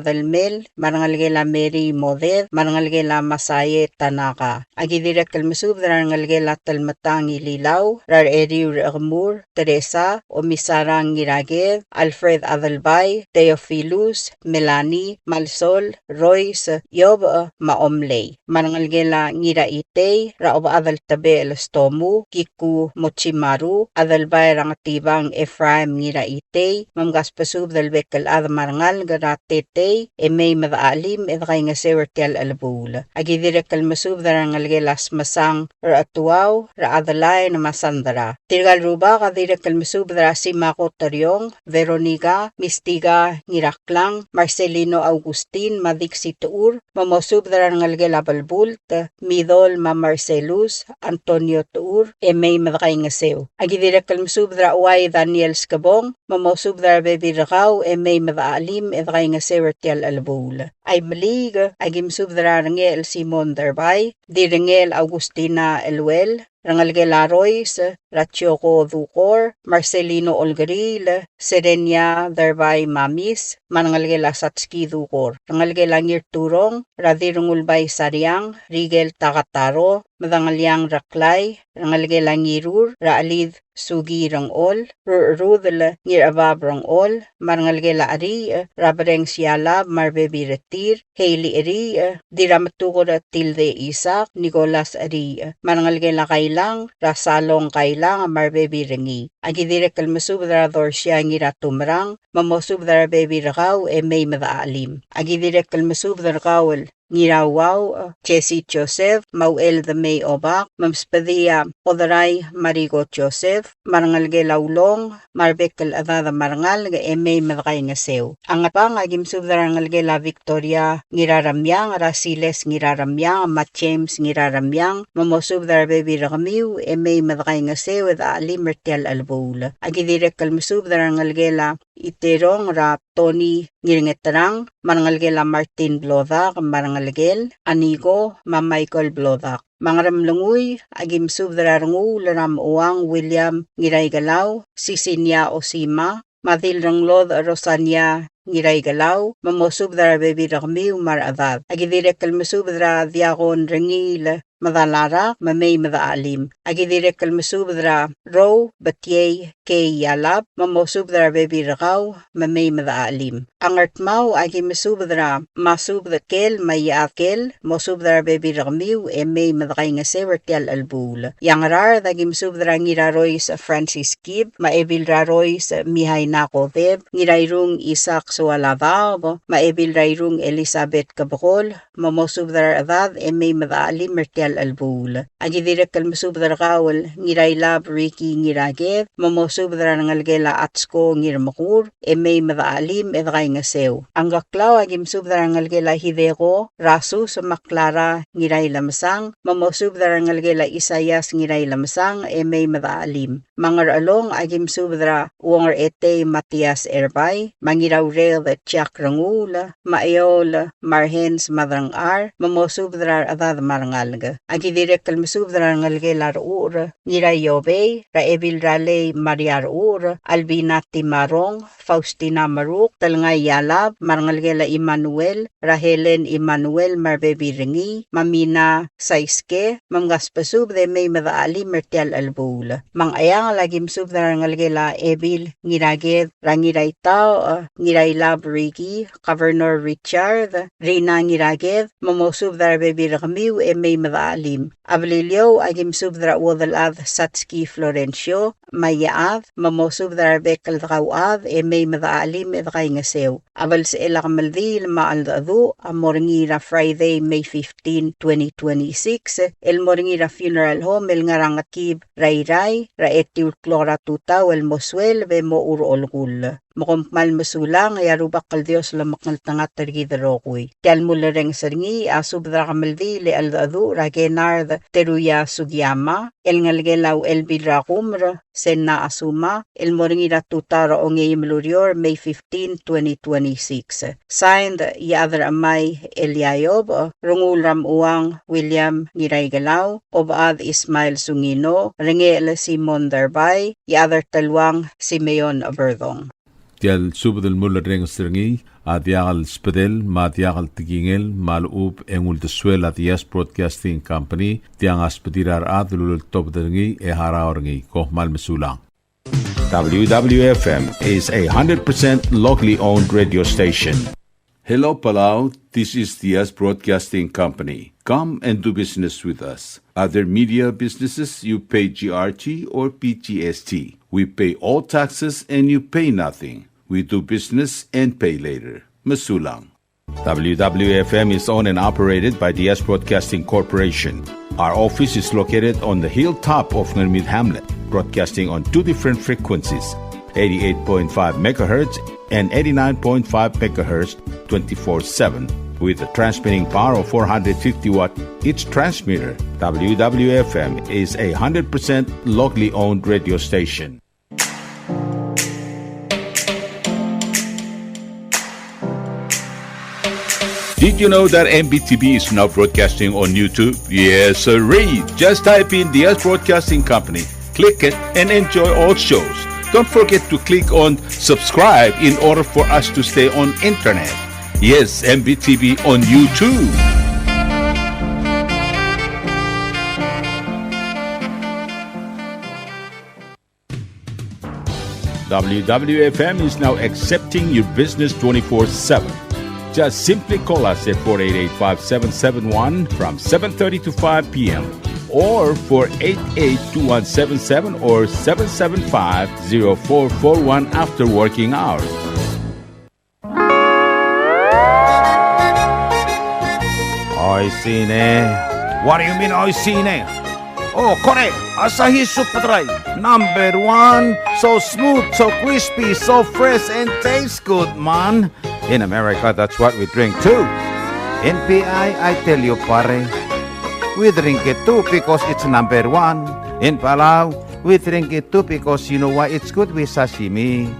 Delmel, me a rengelekel a Mary Moded, me a rengelekel a Masae Tanaka. Aki dirrek el mesubed er a rengelekel a Telmetang Ililau, er a Recheriu er a Chemur, Teresa, Omisarang Ngiraked, Alfred Adelbai, Theophilus, Melanie, Malsol, Royce, Iobech, me a Omlei. Me a rengelekel a Ngiraitei, er a Obechad el Tebechel Stomu, Kiku Mochimaru, Adelbai er a Ngetibang Ephraim Ngiraitei, me mkasbesubed el bek el chad me a rengalek er a Tetei, e mei me dechachelim, e dekaingeseu er tia el chelebuul. Aki dirrek el mesubed er a rengelekel a Smesang, er a Chetuau, er a Adelaine me a Sandra. Tirka el rubak a dirrek el mesubed er a Simako Teriong, Veronica, Mistika Ngiraklang, Marcelino Augustin, me a Dixie Techur, me mosubed er a rengelekel a Belbult, Midol me a Marcelus, Antonio Techur, e mei me dekaingeseu. Aki dirrek el mesubed er a Uai Daniel Skebong, me mosubed er a rebebil er kau, e mei me dechachelim, e dekaingeseu er tia el chelebuul. Aimeliik, aki mesubed er a Rengechel Simon Derbai, Dirrengechel Augustina Eluel, rengelekel a Rois, er a Chioko Dukor, Marcelino Olkeriil, Serenia Derbai Mamis, me a rengelekel a Satski Dukor, rengelekel a Ngirturong, er a Dirrengulbai Sariang, Rikel Takataro, Medangeliang Reklai, rengelekel a Ngirur, er a Chelid Suki Rengchol, Rurcherudel Ngirchebab Rengchol, me a rengelekel a Cheriich, er a Bereng Sialab, me a rebebil er tir, Hailey Cheriich, Dirrametuker Tilde Isaac, Nicholas Cheriich, me a rengelekel a Kailang, er a Salong Kailang, me a rebebil er ngii. Aki dirrek el mesubed er a Dorsia Ngiratumerang, me mosubed er a rebebil er kau, e mei me dechachelim. Aki dirrek el mesubed er kau el Ngirauau, Jesse Joseph, me a Uchel Demei Obak, me msbedii a Oderai Mariko Joseph, me a rengelekel a Ulong, me a rebek el chedad me a rengalek, e mei me dekaingeseu. A Ngatpang, aki mesubed er a rengelekel a Victoria Ngiraremiang, er a Siles Ngiraremiang, me a James Ngiraremiang, me mosubed er a rebebil er kemiu, e mei me dekaingeseu, e dechachelim er tia el chelebuul. Aki dirrek el mesubed er a rengelekel a Iterong, er a Tony Ngirngeterang, me a rengelekel a Martin Blodak, me a rengelekel a Niko, me a Michael Blodak. Me a Ngeremlengui, aki mesubed er a Renguul er a Mechuang William Ngiraikelau, Sisinia Osima, me a Dilrenglodech Rosania Ngiraikelau, me mosubed er a rebebil er kemiu me a rechedad. Aki dirrek el mesubed er a Diakon Rengiil Medalarak, me mei me dechachelim. Aki dirrek el mesubed er a Rou Betiei Kei Ialab, me mosubed er a rebebil er kau, me mei me dechachelim. A Ngardmau, aki mesubed er a Masubed Kel, me a Iechad Kel, mosubed er a rebebil er kemiu, e mei me dekaingeseu er tia el chelebuul. E a Ngaraard, aki mesubed er a Ngirarois Francis Kib, me a Ebil er a Rois Mihaina Kodeb, Ngirairung Isaac Soaladaob, me a Ebil er a Irung Elizabeth Kebekol, me mosubed er a rechedad, e mei me dechachelim er tia el chelebuul. Aki dirrek el mesubed er kau el Ngirailab Ricky Ngiraked, me mosubed er a rengelekel a Atsko Ngirmekur, e mei me dechachelim e dekaingeseu. A Ngkeklau aki mesubed er a rengelekel a Hideko, Rasus me a Clara Ngirailemesang, me mosubed er a rengelekel a Isaias Ngirailemesang, e mei me dechachelim. Me a Ngerchelong aki mesubed er a Uong er Etei Matias Erbai, me a Ngiraureked Jack Renguul, me a Eol Marhens me a Derengchar, me mosubed er a rechedad me a rengalek. Aki dirrek el mesubed er a rengelekel a Rechucher Ngiraiobei, er a Ebil er a Lei Maria Rechucher, Albina Timarong, Faustina Meruk, Telngai Yalab, me a rengelekel a Emmanuel, er a Helen Emmanuel me a rebebil er ngii, me a Mina Saiske, me mkasbesubed e mei me dechachelim er tia el chelebuul. Me a Ngcheangel aki mesubed er a rengelekel a Ebil Ngiraked, er a Ngiraitaoch, Ngirailab Ricky, Governor Richard, Rina Ngiraked, me mosubed er a rebebil er kemiu e mei me dechachelim. A Beliliou aki mesubed er a Uodelchad Satski Florencio, me a Iechad, me mosubed er a rebek el dekauchad e mei me dechachelim e dekaingeseu. A belsechel a kemeldiil me a cheldecheduch a mo er ngii er a Friday, May fifteen, twenty twenty-six, el mo er ngii er a funeral home el ngar er a Ngetkib er a Irrai, er a etiu el klok er a tutau el mo sueleb e mochu er a olekull. Me kom kmal mesulang, e a Rubak el Dios lomekngeltengat er kid el rokui. Tia el mulerrenges er ngii a subed er a kemeldiil e cheldecheduch er a Kennard Teruya Sugiyama, el ngelekel a Uchelbil er a Kumer, Senna Asuma, el mo er ngii er a tutau er a ongeim el ureor, May fifteen, twenty twenty-six. Signed, Iechad er a Chemai Elia Iyob, Renguul er a Mechuang William Ngiraikelau, Obechad Ismael Sungino, Rengechel Simon Derbai, Iechad er a Teluang Simeon Oberdong. Tia el subed el mulerrenges er ngii a diak el sbedel me a diak el tekingel me a lechub e ng uldesuel a Diaz Broadcasting Company, tiang a sbedir a rechad el uleltobed er ngii e harau er ngii. Kom kmal mesulang. W W F M is a hundred percent locally owned radio station. Hello, Palau. This is Diaz Broadcasting Company. Come and do business with us. Other media businesses, you pay G R T or P G S T. We pay all taxes and you pay nothing. We do business and pay later. Mesulang. W W F M is owned and operated by Diaz Broadcasting Corporation. Our office is located on the hilltop of Ngermid Hamlet, broadcasting on two different frequencies, eighty-eight point five megahertz and eighty-nine point five megahertz, twenty-four seven, with a transmitting power of four hundred fifty watt each transmitter. W W F M is a hundred percent locally owned radio station. Did you know that M B T V is now broadcasting on YouTube? Yes, sirree. Just type in Diaz Broadcasting Company, click it, and enjoy all shows. Don't forget to click on subscribe in order for us to stay on internet. Yes, M B T V on YouTube. W W F M is now accepting your business twenty-four seven. Just simply call us at four eight eight, five seven seven one from seven thirty to five p.m., or four eight eight, two one seven seven or seven seven five, zero four four one after working hours. Oishii ne. What do you mean, oishii ne? Oh, kore, Asahi Super Dry, number one. So smooth, so crispy, so fresh, and tastes good, man. In America, that's what we drink too. In P I, I tell you, pare, we drink it too because it's number one. In Palau, we drink it too because you know why? It's good with sashimi.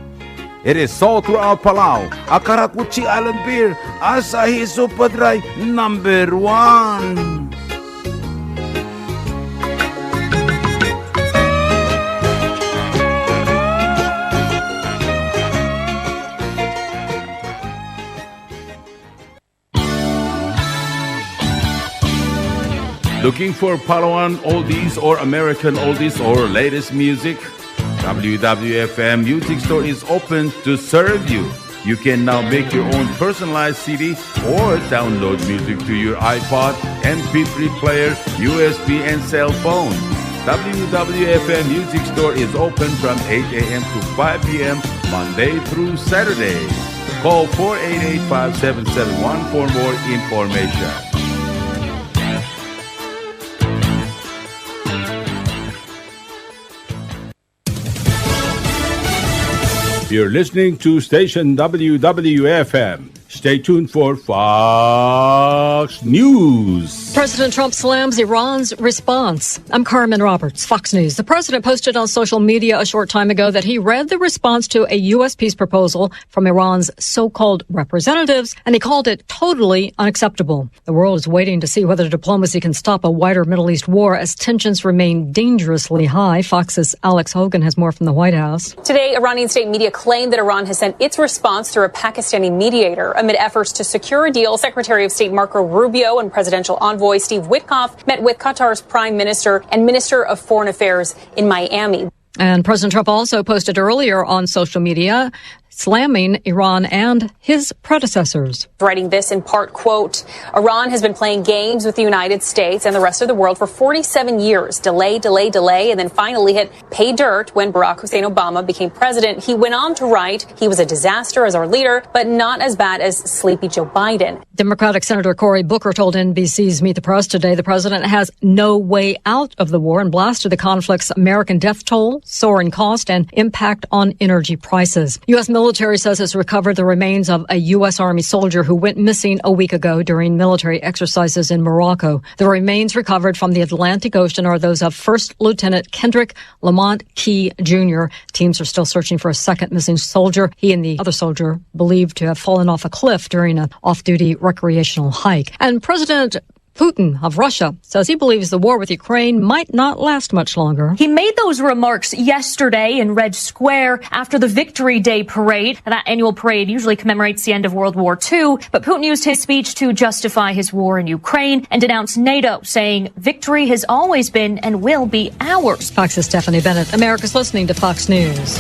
It is sold throughout Palau. A karakuchi island beer, Asahi Super Dry, number one. Looking for Palauan oldies or American oldies or latest music? W W F M Music Store is open to serve you. You can now make your own personalized C D or download music to your iPod, M P three player, U S B, and cell phone. W W F M Music Store is open from eight a.m. to five p.m., Monday through Saturday. Call four eight eight, five seven seven one for more information. You're listening to station W W F M. Stay tuned for Fox News. President Trump slams Iran's response. I'm Carmen Roberts, Fox News. The president posted on social media a short time ago that he read the response to a U S peace proposal from Iran's so-called representatives, and he called it totally unacceptable. The world is waiting to see whether diplomacy can stop a wider Middle East war as tensions remain dangerously high. Fox's Alex Hogan has more from the White House. Today, Iranian state media claimed that Iran has sent its response through a Pakistani mediator amid efforts to secure a deal. Secretary of State Marco Rubio and Presidential Envoy Steve Witkoff met with Qatar's Prime Minister and Minister of Foreign Affairs in Miami. And President Trump also posted earlier on social media slamming Iran and his predecessors. Writing this in part, quote, "Iran has been playing games with the United States and the rest of the world for forty-seven years. Delay, delay, delay, and then finally hit pay dirt when Barack Hussein Obama became president." He went on to write, "He was a disaster as our leader, but not as bad as sleepy Joe Biden." Democratic Senator Cory Booker told N B C's Meet the Press today the president has no way out of the war and blasted the conflict's American death toll, soaring cost, and impact on energy prices. U S military says it's recovered the remains of a U S Army soldier who went missing a week ago during military exercises in Morocco. The remains recovered from the Atlantic Ocean are those of First Lieutenant Kendrick Lamont Key Junior. Teams are still searching for a second missing soldier. He and the other soldier believed to have fallen off a cliff during an off-duty recreational hike. And President Putin of Russia says he believes the war with Ukraine might not last much longer. He made those remarks yesterday in Red Square after the Victory Day parade. Now, that annual parade usually commemorates the end of World War Two, but Putin used his speech to justify his war in Ukraine and denounce NATO, saying victory has always been and will be ours. Fox's Stephanie Bennett. America's listening to Fox News.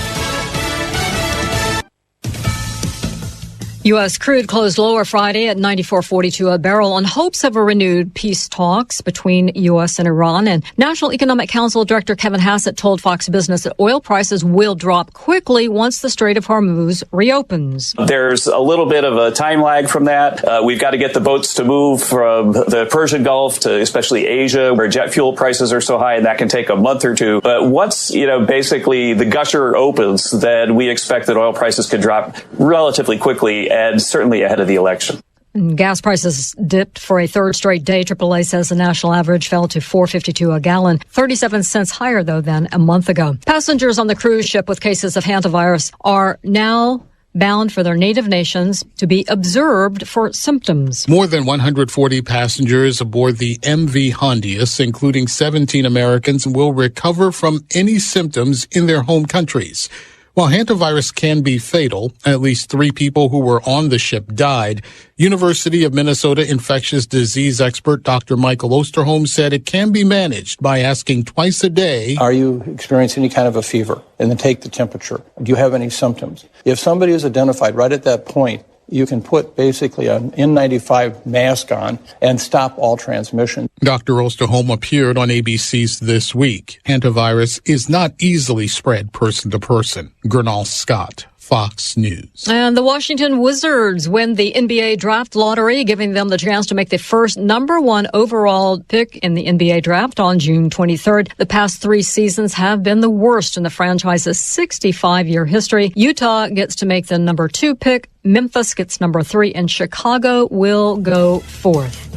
U S crude closed lower Friday at ninety-four forty-two a barrel on hopes of a renewed peace talks between U S and Iran. And National Economic Council Director Kevin Hassett told Fox Business that oil prices will drop quickly once the Strait of Hormuz reopens. There's a little bit of a time lag from that. Uh, we've got to get the boats to move from the Persian Gulf to especially Asia, where jet fuel prices are so high, and that can take a month or two. But once, you know, basically the gusher opens, then we expect that oil prices could drop relatively quickly and certainly ahead of the election. And gas prices dipped for a third straight day. Triple A says the national average fell to four fifty-two a gallon, thirty-seven cents higher, though, than a month ago. Passengers on the cruise ship with cases of hantavirus are now bound for their native nations to be observed for symptoms. More than one hundred forty passengers aboard the M V Hondius, including seventeen Americans, will recover from any symptoms in their home countries. While hantavirus can be fatal, at least three people who were on the ship died. University of Minnesota infectious disease expert Doctor Michael Osterholm said it can be managed by asking twice a day, "Are you experiencing any kind of a fever?" And then take the temperature. "Do you have any symptoms?" If somebody is identified right at that point, you can put basically an N ninety-five mask on and stop all transmission. Doctor Osterholm appeared on A B C's This Week. Hantavirus is not easily spread person to person. Gurnal Scott, Fox News. And the Washington Wizards win the N B A draft lottery, giving them the chance to make the first number one overall pick in the N B A draft on June twenty-third. The past three seasons have been the worst in the franchise's sixty-five-year history. Utah gets to make the number two pick. Memphis gets number three, and Chicago will go fourth.